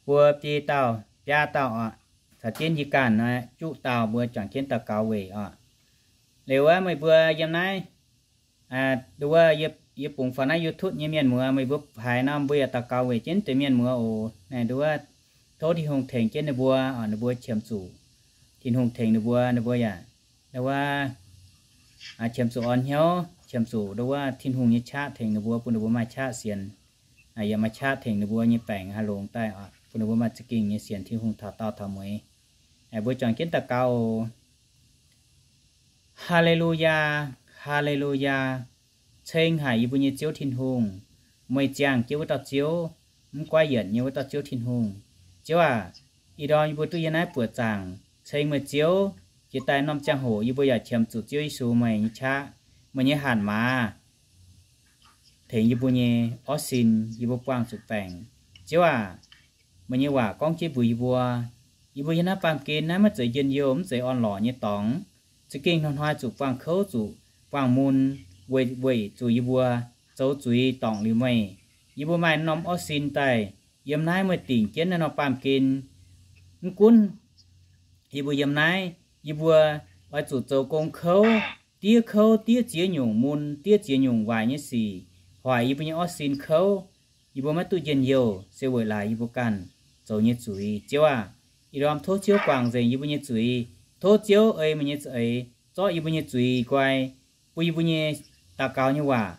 buo biei dauh biaa dauh oc, caux jienv yie ganh nor juqv dauh mbuo juangc jienv daux gaux weic oc. Liuz wuov meih mbuo yiem naaiv, nduov, yie bungx faaux naaiv YouTube nyei mienh muoz, meih mbuo haiz nor mbuo yaac daux gaux weic jienv deix mienh muoz oc. Naaiv nduov, tov Tin-Hungh tengx jienv ninh mbuo, ninh mbuo qiemx zuqc Tin-Hungh tengx ninh mbuo, ninh mbuo yaac, nduov, qiemx zuqc orn hnyouv, qiemx zuqc nduov Tin-Hungh nyei qaqv tengx ninh mbuo, bun ninh mbuo maaih qaqv sienx, yaac maaih qaqv tengx ninh mbuo nyei baengc haih longx daaih, bun ninh mbuo maaih za'gengh nyei sienx Tin-Hungh taux daauh taux mueiz. Mbuo juangc jienv daux gaux oc. Haa^le^lu^yaa, haa^le^lu^yaa. Ceng haic yie mbuo nyei Ziouv Tin-Hungh, meih ziangh jienv wuov dauh Ziouv, mv goiv yienc nyei wuov dauh Ziouv Tin-Hungh. Ziouv aac, ih ndorm yie mbuo duqv yiem naaiv buoqc zaangc ceng meih Ziouv, jiex daaih norm ziangh hoc yie mbuo yaac qiemx zuqc Ziouv Yesu meih nyei qaqv, meih nyei hatc maaz tengx yie mbuo nyei orv sin, yie mbuo buangh zuqc baengc. Ziouv aac, meih nyei waac gorngv jienv mbuox yie mbuo, yie mbuo yiem naaiv baamh gen naaiv maiv zeiz njien-youh, mv zeiz orn-lorqc nyei dorngx. Za'gengh hnoi-hnoi zuqc buangh kouv, zuqc buangh mun, weic, weic zuqc yie mbuo zoux zuiz dorngc liuz meih. Yie mbuo maaih norm orv sin daaih yiem naaiv meih dingc jienv naaiv norm baamh gen. Mv gunv yie mbuo yiem naaiv, yie mbuo oix zuqc zoux gong kouv, diev kouv, diev ziex nyungc mun, diev ziex nyungc waaic nyei sic, hoic yie mbuo nyei orv sin kouv. Yie mbuo maiv duqv njien-youh se weic laaix yie mbuo ganh zoux nyei zuiz. Ziouv aac, ih ndorm tov Ziouv guangc nzengc yie mbuo nyei zuiz. Tov Ziouv ei meih nyei za'eix zorqv yie mbuo nyei zuiz nqoi, bun yie mbuo nyei daux gaux nyei waac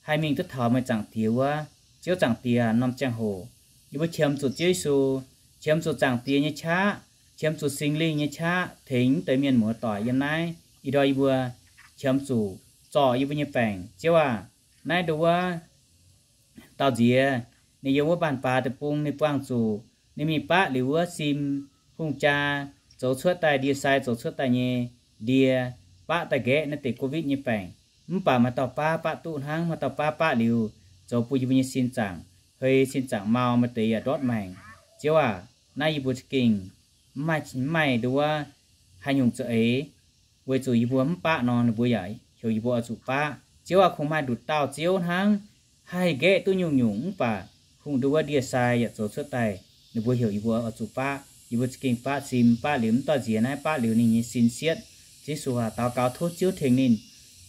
haih mingh duqv taux meih Zaangc Diex wuov. Ziouv Zaangc Diex, norm ziangh hoc yie mbuo qiemx zuqc Ziouv Yesu, qiemx zuqc Zaangc Diex nyei qaqv, qiemx zuqc Singx Lingh nyei qaqv tengx deix mienh muoz-doic yiem naaiv. Ih ndorm yie mbuo qiemx zuqc zorc yie mbuo nyei baengc. Ziouv aac, naaiv nduov dauh nziex, ninh yiem wuov Mbaanh Baax Deic-Bung, ninh buangh zuqc ninh mingh baqv liuz wuov sim hungh jaa zoux cuotv daaih, ndie-sai zoux cuotv daaih nyei ndie, baqv daaih nqaeqv naaiv deix Covid nyei baengc. Mv baac maaih dauh baav baqv duqv hnangv. Maaih dauh baav baqv liuz zoux bun yie mbuo nyei sin zaangc hei, sin zaangc mau, maaih deix yaac ndortv maengc. Ziouv aac, naaiv yie mbuo za'gengh mv maaih, mv maaih nduov haaix nyungc za'eix. Weic zuqc yie mbuo mv baqv nor, ninh mbuo yaac heuc yie mbuo oix zuqc baqv. Ziouv aac, kungx maaih nduqc dauh Ziouv hnangv haih nqaeqv duqv nyungc-nyungc, mv baac hungh nduov ndie-sai yaac zoux cuotv daaih, ninh mbuo heuc yie mbuo oix zuqc baqv. Yie mbuo za'gengh baqv sim, baqv liuz mv dauh nziex naaiv, baqv liuz ninh nyei sin sietv. Yesu aac, daux gaux tov Ziouv tengx ninh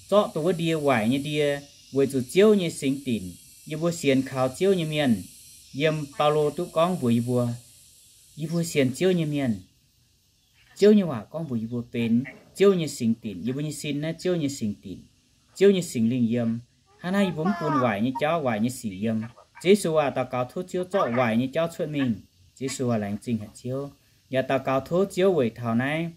zorqv dongh wuov ndie waaic nyei ndie, weic zuqc Ziouv nyei singx dinc. Yie mbuo sienx kaux Ziouv nyei mienh, yiem Baulo duqv gorngv mbuox yie mbuo, yie mbuo sienx Ziouv nyei mienh, Ziouv nyei waac gorngv mbuox yie mbuo benx Ziouv nyei singx dinc. Yie mbuo nyei sin naaiv Ziouv nyei singx dinc, Ziouv nyei Singx Lingh yiem. Hnangv naaiv yie mbuo mv bun waaic nyei jauv, waaic nyei sic yiem. Ziouv Yesu aac, daux gaux tov Ziouv zorqv waaic nyei jauv cuotv mingh. Ziouv Yesu aac, laengz zingh haic Ziouv. Yaac daux gaux tov Ziouv weic taux naaiv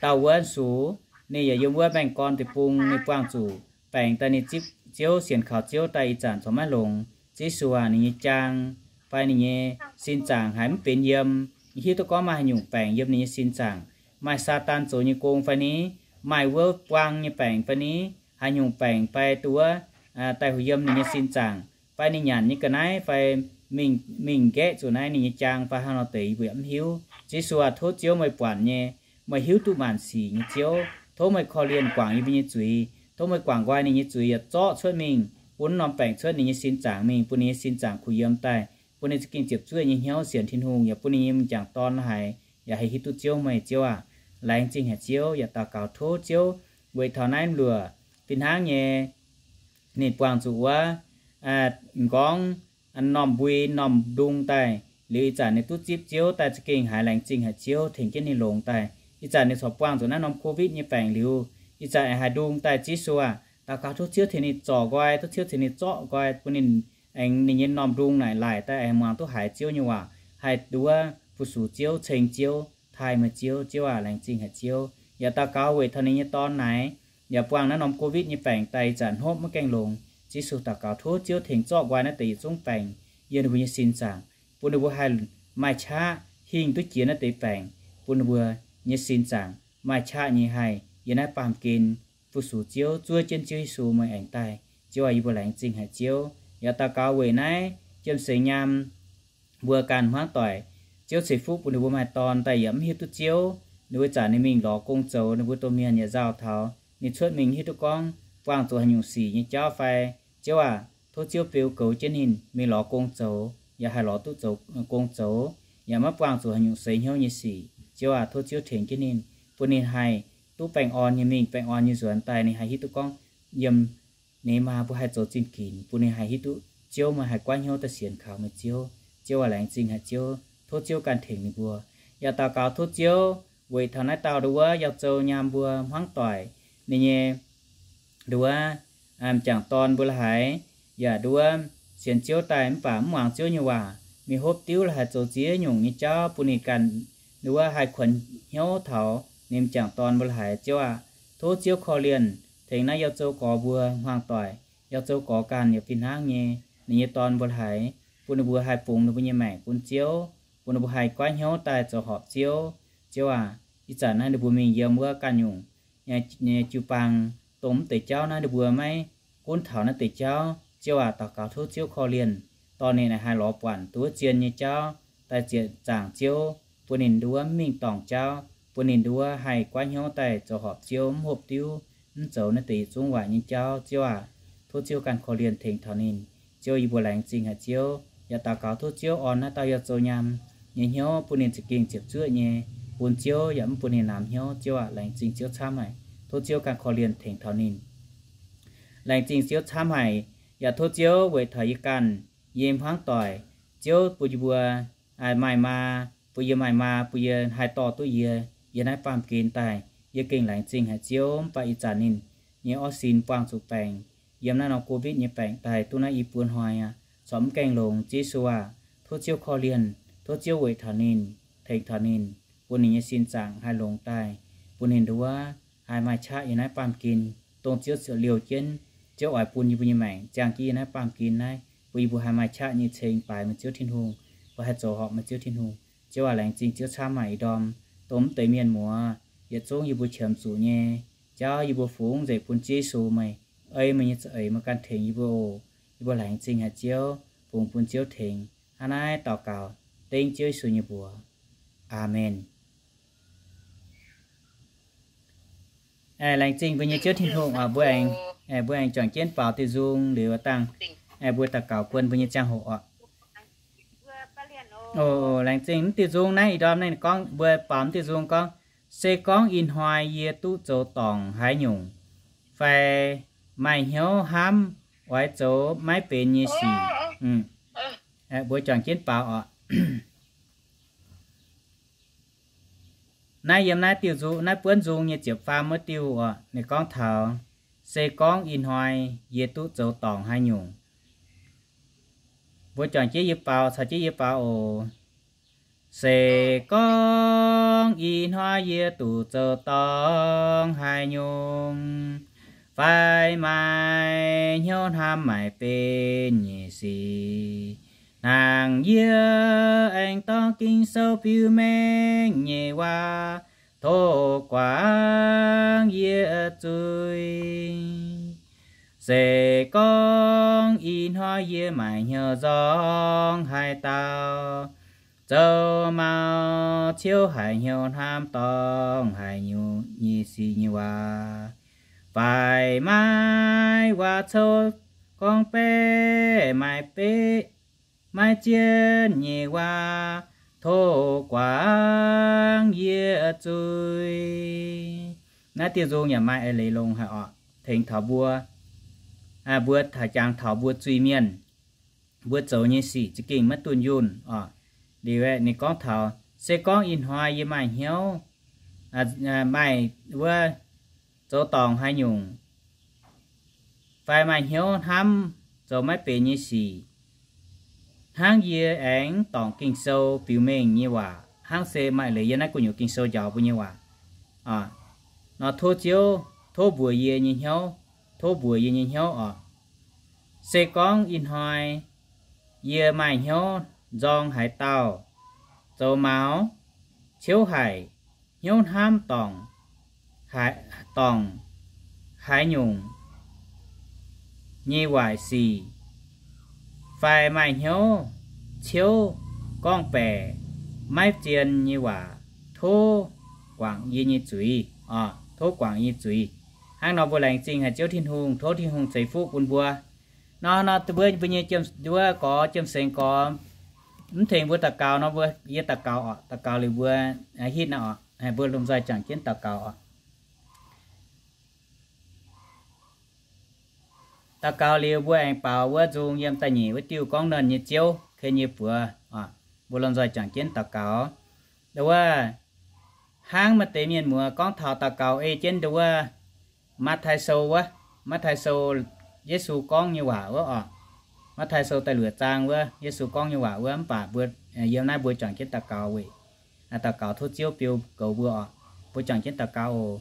dauh wuov sux, ninh yaac yiem wuov Maengh Gorn Deic-Bung, ninh buangh zuqc baengc daaih, ninh zipv Ziouv, sienx kaux Ziouv daaih ih zanc corc maiv longx. Ziouv Yesu aac, ninh nyei jaang fai ninh nyei sin zaangc haiz mv benx yiem. Yie hiuv duqv gorngv maaih haaix nyungc baengc yiem ninh nyei sin zaangc, maaih Saadaan zoux nyei gong fai ni, maaih wuov buang nyei baengc fai ni, haaix nyungc baengc fai duqv wuov daaih huix yiem ninh nyei sin zaangc, fai ninh nyanc nyei ga'naaiv fai mingh, mingh nqaeqv zuqc naaiv ninh nyei jaang fai hnangv nor deix yie mbuo yaac mv hiuv. Ziouv Yesu aah, tov Ziouv meih buatc nyei, meih hiuv duqv maanc sic nyei Ziouv. Tov meih korv-lienh guangc yie mbuo nyei zuiz. Tov meih guangc nqoi ninh nyei zuiz yaac zorqv cuotv mingh, bun norm baengc cuotv ninh nyei sin zaangc mingh, bun ninh nyei sin zaangc kuh yiem daaih, bun ninh za'gengh ziepc zuoqv nyei hnyouv sienx Tin-Hungh, yaac bun ninh nyei m'jangc dorn haiz yaac haih hiuv duqv Ziouv meih, Ziouv aah. Laengz zingh haic Ziouv, yaac daux gaux tov Ziouv weic taux naaiv luoqc fih hnangv nyei ninh buangh zuqc wuov m'nqorngv, m'normh mbui, m'normh ndung daaih. Liuz ih zanc ninh duqv zipv Ziouv daaih za'gengh haiz laengz zingh haic Ziouv tengx jienv ninh longx daaih. Ih zanc ninh corc buangh zuqc naaiv norm COVID nyei baengc liuz, ih zanc aengx haiz ndung daaih Ziouv Yesu aah, daux gaux tov Ziouv tengx ninh zorc nqoi, tov Ziouv tengx ninh zorqv nqoi bun ninh, aengx ninh nyei m'normh ndung naaic laaih daaih aengx muangx duqv haiz Ziouv nyei waac, haih nduov fu-sux Ziouv, ceng Ziouv, taaih meih Ziouv. Ziouv aah, laengz zingh haic Ziouv. Yaac daux gaux weic taux ninh nyei dorn naaic, yaac buangh naaiv norm COVID nyei baengc daaih ih zanc hnopv maiv gaengh longx. Ziouv Yesu, daux gaux tov Ziouv tengx zorqv nqoi naaiv deix yietc zungv baengc yiem ninh mbuo nyei sin zaangc, bun ninh mbuo haih maaih qaqv hingh duqv jiex naaiv deix baengc, bun ninh mbuo nyei sin zaangc maaih qaqv nyei haih yiem naaiv baamh gen fu-sux Ziouv, zuov jienv Ziouv Yesu meih aengx daaih. Ziouv aah, yie mbuo laengz zingh haic Ziouv. Yaac daux gaux weic naaiv jiem-seix nyaam mbuo ganh hmuangv doic, Ziouv ceix fuqv bun ninh mbuo maaih dorn daaih yaac mv hiuv duqv Ziouv. Ninh mbuo zanc ninh mingh lorz gong zoux, ninh mbuo domh mienh yaac nzauh taux ninh cuotv mingh hiuv duqv gorngv buangh zuqc haaix nyungc sic nyei jauv fai. Ziouv aah, tov Ziouv beu goux jienv ninh mingh lorz gong zoux, yaac haih lorz duqv zoux gong zoux, yaac maiv buangh zuqc haaix nyungc seix hnyouv nyei sic. Ziouv aah, tov Ziouv tengx jienv ninh, bun ninh haih duqv baengh orn nyei mingh, baengh orn nyei nzuonx daaih ninh haih hiuv duqv gorngv yiem ninh maa mbuo haih zoux zingh ginx, bun ninh haih hiuv duqv Ziouv meih haih goiv hnyouv daaih sienx kaux meih Ziouv. Ziouv aah, laengz zingh haic Ziouv. Tov Ziouv ganh tengx ninh mbuo. Yaac daux gaux tov Ziouv weic taux naaiv dauh nduov wuov Yauh Zou nyaam mbuo hmuangv doic, ninh nyei nduov wuov m'jangc dorn mbuo la'haiz yaac nduov wuov sienx Ziouv daaih mv baac mv muangx Ziouv nyei waac, mingh hopv diuv la'haiz zoux ziex nyungc nyei jauv, bun ninh ganh nduov wuov haih kuonx hnyouv taux ninh m'jangc dorn mbuo la'haiz. Ziouv aah, tov Ziouv korv-lienh tengx naaiv Yauh Zou gorx mbuo hmuangv doic, Yauh Zou gorx ganh yaac fih hnangv nyei, ninh nyei dorn mbuo la'haiz, bun ninh mbuo haih fungx ninh mbuo nyei maengc bun Ziouv, bun ninh mbuo haih goiv hnyouv daaih zoux horpc Ziouv. Ziouv aah, ih zanc naaiv ninh mbuo mingh yiem wuov ganh nyungc nyei jiu-baang, dongh mv deix jauv naaiv ninh mbuo maiv gunv taux naaiv deix jauv. Ziouv aah, daux gaux tov Ziouv korv-lienh, dorh ninh haih lorz buatc duqv zien nyei jauv daaih ziec zaangc Ziouv, bun ninh nduov wuov mv mingh dorngc jauv, bun ninh nduov wuov haih goiv hnyouv daaih zoux horpc Ziouv, mv hopv diuv, mv zoux naaiv deix yietc zungv waaic nyei jauv. Ziouv aah, tov Ziouv ganh korv-lienh tengx taux ninh. Ziouv, yie mbuo laengz zingh haic Ziouv, yaac daux gaux tov Ziouv orn naaiv dauh Yauh Zou nyaam nyei hnyouv, bun ninh za'gengh ziepc zuoqv nyei bun Ziouv, yaac mv bun ninh namx hnyouv. Ziouv aah, laengz zingh Ziouv camv haic. Tov Ziouv ganh korv-lienh tengx taux ninh. Laengz zingh Ziouv camv haic. Yaac tov Ziouv weic taux yie ganh, yie hmuangv doic, Ziouv bun yie mbuo maaih maa, bun yie maaih maa, bun yie haih dorh duqv yie yiem naaiv baamh gen daaih. Yie gengh laengz zingh haic Ziouv, mv baac ih zanc ninh nyei orv sin buangh zuqc baengc, yiem naaiv norm COVID nyei baengc daaih duqv naaiv i buo hnoi aqv, corc mv gaengh longx. Ziouv Yesu aah, tov Ziouv korv-lienh, tov Ziouv weic taux ninh, tengx taux ninh, bun ninh nyei sin zaangc haih longx daaih, bun ninh nduov wuov haih maaih qaqv yiem naaiv baamh gen, dongh Ziouv ziouc liouh jienv, Ziouv oix bun yie mbuo nyei maengc ziangh jienv yiem naaiv baamh gen naaiv, bun yie mbuo haih maaih qaqv nyei ceng baaix meih Ziouv Tin-Hungh, bun haih zoux horpc meih Ziouv Tin-Hungh. Ziouv aah, laengz zingh Ziouv camv haic ih ndorm dongh mv deix mienh muoz, yietc zungv yie mbuo qiemx zuqc nyei jauv yie mbuo fungx nzengc bun Ziouv Yesu meih, ei meih nyei za'eix meih ganh tengx yie mbuo oc. Yie mbuo laengz zingh haic Ziouv, fungx bun Ziouv tengx. Hnangv naaiv daux gaux dengv Ziouv Yesu nyei mbuox. Aamen. Laengz zingh mbuo nyei Ziouv Tin-Hungh oc. Mbuo aengx, mbuo aengx juangc jienv baaux diuh nzung liuz dangh mbuo daux gaux guon mbuo nyei ziangh hoc oc. Laengz zingh. Mv diuh nzung naaiv ih ndorm naaiv gorngv, mbuo baaux mv diuh nzung gorngv, Se gorngv ih hnoi yie duqv zoux dorngc haaix nyungc, fai maaih hnyouv hnamv oix zoux maiv benx nyei sic, mbuo juangc jienv baaux oc. Naaiv yiem naaiv diuh nzung, naaiv buonv nzung nyei ziepc faam wuov diuh oc, ninh gorngv taux, Se gorngv ih hnoi yie duqv zoux dorngc haaix nyungc. Mbuo juangc jienv yie baaux, caux jienv yie baaux oc. Se gorngv ih hnoi yie duqv zoux dorngc haaix nyungc, fai maaih hnyouv hnamv maiv benx nyei sic, Hnangv yie aengx dorh Ging-Sou biux mengh nyei waac tov guangc yie zuiz. Se gorngv ih hnoi yie maaih hnyouv nzorng haaix dauh, zoux maux ciouv haic hnyouv hnamv dorngc haaix nyungc nyei sic nyei waac, fai maaih waac cou gorngv baeqc maaih beqv maiv zien nyei waac, tov guangc yie zuiz. Naaiv diuh nzung yaac maaih eix leiz longx haic oc, tengx taux mbuo, mbuo taux jangx taux mbuo zuiz-mienh, mbuo zoux nyei sic za'gengh maiv dunh yunh oc. Liuz ninh gorngv taux, se gorngv ih hnoi yie maaih hnyouv, maaih wuov zoux dorngc haaix nyungc, fai maaih hnyouv hnamv zoux maiv benx nyei sic, hnangv yie aengx dorngc Ging-Sou biux mengh nyei waac, hnangv se maaih leiz yiem naaiv gu'nyuoz Ging-Sou njaaux mbuo nyei waac nor, tov Ziouv, tov mbuox yie nyei hnyouv, tov mbuox yie nyei hnyouv oc. Se gorngv ih hnoi yie maaih hnyouv nzorng haaix dauh, zoux maux ciouv haic, hnyouv hnamv dorngc, dorngc haaix nyungc nyei waaic sic, fai maaih hnyouv ciouv gorngv-baeqc maiv zien nyei waac, tov guangc yie nyei zuiz oc, tov guangc yie nyei zuiz. Hnangv nor mbuo laengz zingh haic Ziouv Tin-Hungh, tov Tin-Hungh ceix fuqv bun mbuo. Nor nor mbuo, mbuo nyei wuov gorx, Jiem Seng gorx, mv tengx mbuo daux gaux nor, mbuo, yie daux gaux oc, daux gaux liuz mbuo hitv naaiv oc, mbuo lomh nzoih jangx jienv daux gaux oc. Daux gaux liuz mbuo aengx baaux wuov nzung yiem da'nyeic wuov diuh gorngv Nernh nyei Ziouv, ken yie buoz. Mbuo lomh nzoih jangx jienv daux gaux. Wuov, hnangv maaih deix mienh muoz gorngv taux daux gaux ei jienv nduov wuov, Matv^tai Sou wuov, Matv^tai Sou, Yesu gorngv nyei waac wuov oc. Matv^tai Sou da'luoqc zaang wuov, Yesu gorngv nyei waac wuov, mv baac mbuo yiem naaiv mbuo juangc jienv daux gaux weic, daux gaux tov Ziouv beu goux mbuo oc. Mbuo juangc jienv daux gaux oc.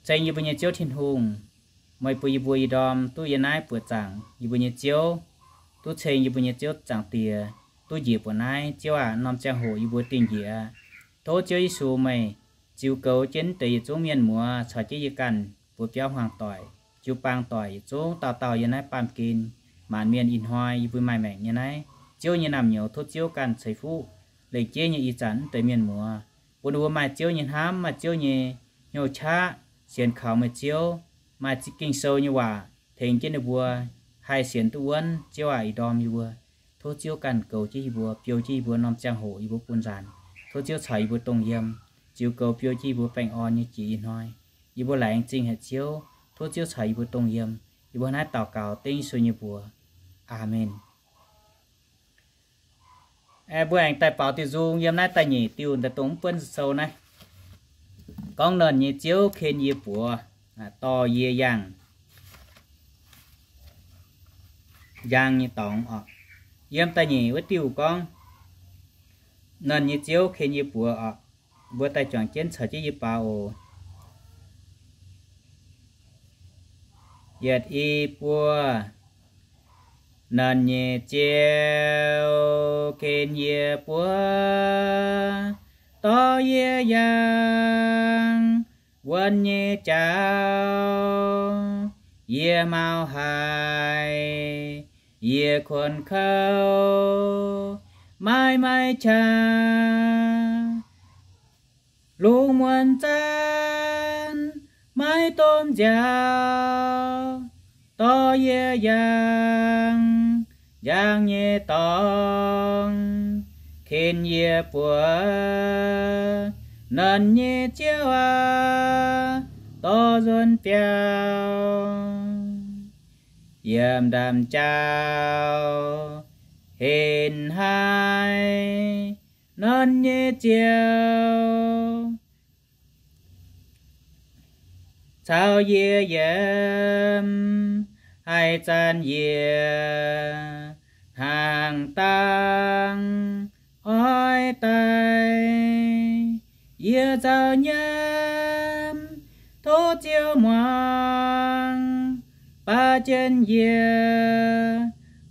Ceng yie mbuo nyei Ziouv Tin-Hungh, meih bun yie mbuo ih ndorm duqv yiem naaiv buoqc zaangc yie mbuo nyei Ziouv, duqv ceng yie mbuo nyei Ziouv Zaangc Diex, duqv njiec buatc naaiv. Ziouv aac, norm ziangh hoc yie mbuo dingh njiec aqv. Tov Ziouv Yesu meih ziux goux jienv deix yietc zungv mienh muoz caux jienv yie ganh mbuo biauv hmuangx doic, jiu-baang doic yietc zungv dauh dauh yiem naaiv baamh gen, maanc mienh ih hnoi yie mbuo maaih maengc nyei naaiv, Ziouv nyei naamh nyouz tov Ziouv ganh ceix fuqv lengc jeiv nyei ih zanc wuov deix mienh muoz, bun ninh mbuo maaih Ziouv nyei hnamv, maaih Ziouv nyei hnyouv qaqv, sienx kaux meih Ziouv, maaih Ging-Sou nyei waac tengx jienv ninh mbuo haih sienx duqv wuonv. Ziouv aac, ih ndorm yie mbuo tov Ziouv ganh goux jienv yie mbuo, biou jienv yie mbuo norm ziangh hoc yie mbuo bun nzaanx. Tov Ziouv caux yie mbuo dongh yiem, ziux goux biou jienv yie mbuo baengh orn nyei jiex ih hnoi. Yie mbuo laengz zingh haic Ziouv, tov Ziouv caux yie mbuo dongh yiem. Yie mbuo naaiv daux gaux dengv Yesu nyei mbuox. Aamen. Mbuo aengx daaih baaux diuh nzung yiem naaiv da'nyeic diuh daaih dongh mv buonv sou naaiv, gorngv Nernh nyei Ziouv ken yie buoz, dorh yie yangh njang nyei dorngx oc. Yiem da'nyeic wuov diuh gorngv, Nernh nyei Ziouv ken yie buoz oc. Mbuo daaih juangc jienv caux jienv yie baaux oc. Yietc, i, buo. Nernh nyei Ziouv ken yie buoz, dorh yie yangh wuonv nyei jauv. Yie maux haic, yie kuonx kouv, maiv maaih qaqv. Lungh muonz zanc maiv domh nziaaux, dorh yie yangh njang nyei dorngx, ken yie buoz. Nernh nyei Ziouv aac, dorh nzuonx biauv yiem ndaamv-jauv henv haic. Nernh nyei Ziouv caux yie yiem, haaix zanc yie hnaangx dangh oix daic, yie nzauh nyiemv tov Ziouv muangx, baav jienv yie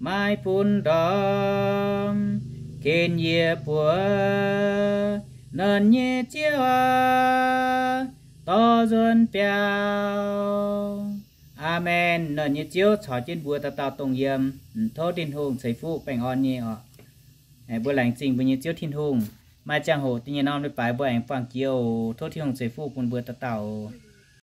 maiv bun ndorm, ken yie buoz. Nernh nyei Ziouv aac, dorh nzuonx biaux. Aamen. Nernh nyei Ziouv caux jienv mbuo dauh dauh dongh yiem. Tov Tin-Hungh ceix fuqv baengh orn nyei oc. Mbuo laengz zingh mbuo nyei Ziouv Tin-Hungh. Maaih ziangh hoc da'nyeic norm leiz-baaix mbuo aengx buangh jiex oc. Tov Tin-Hungh ceix fuqv bun mbuo dauh dauh.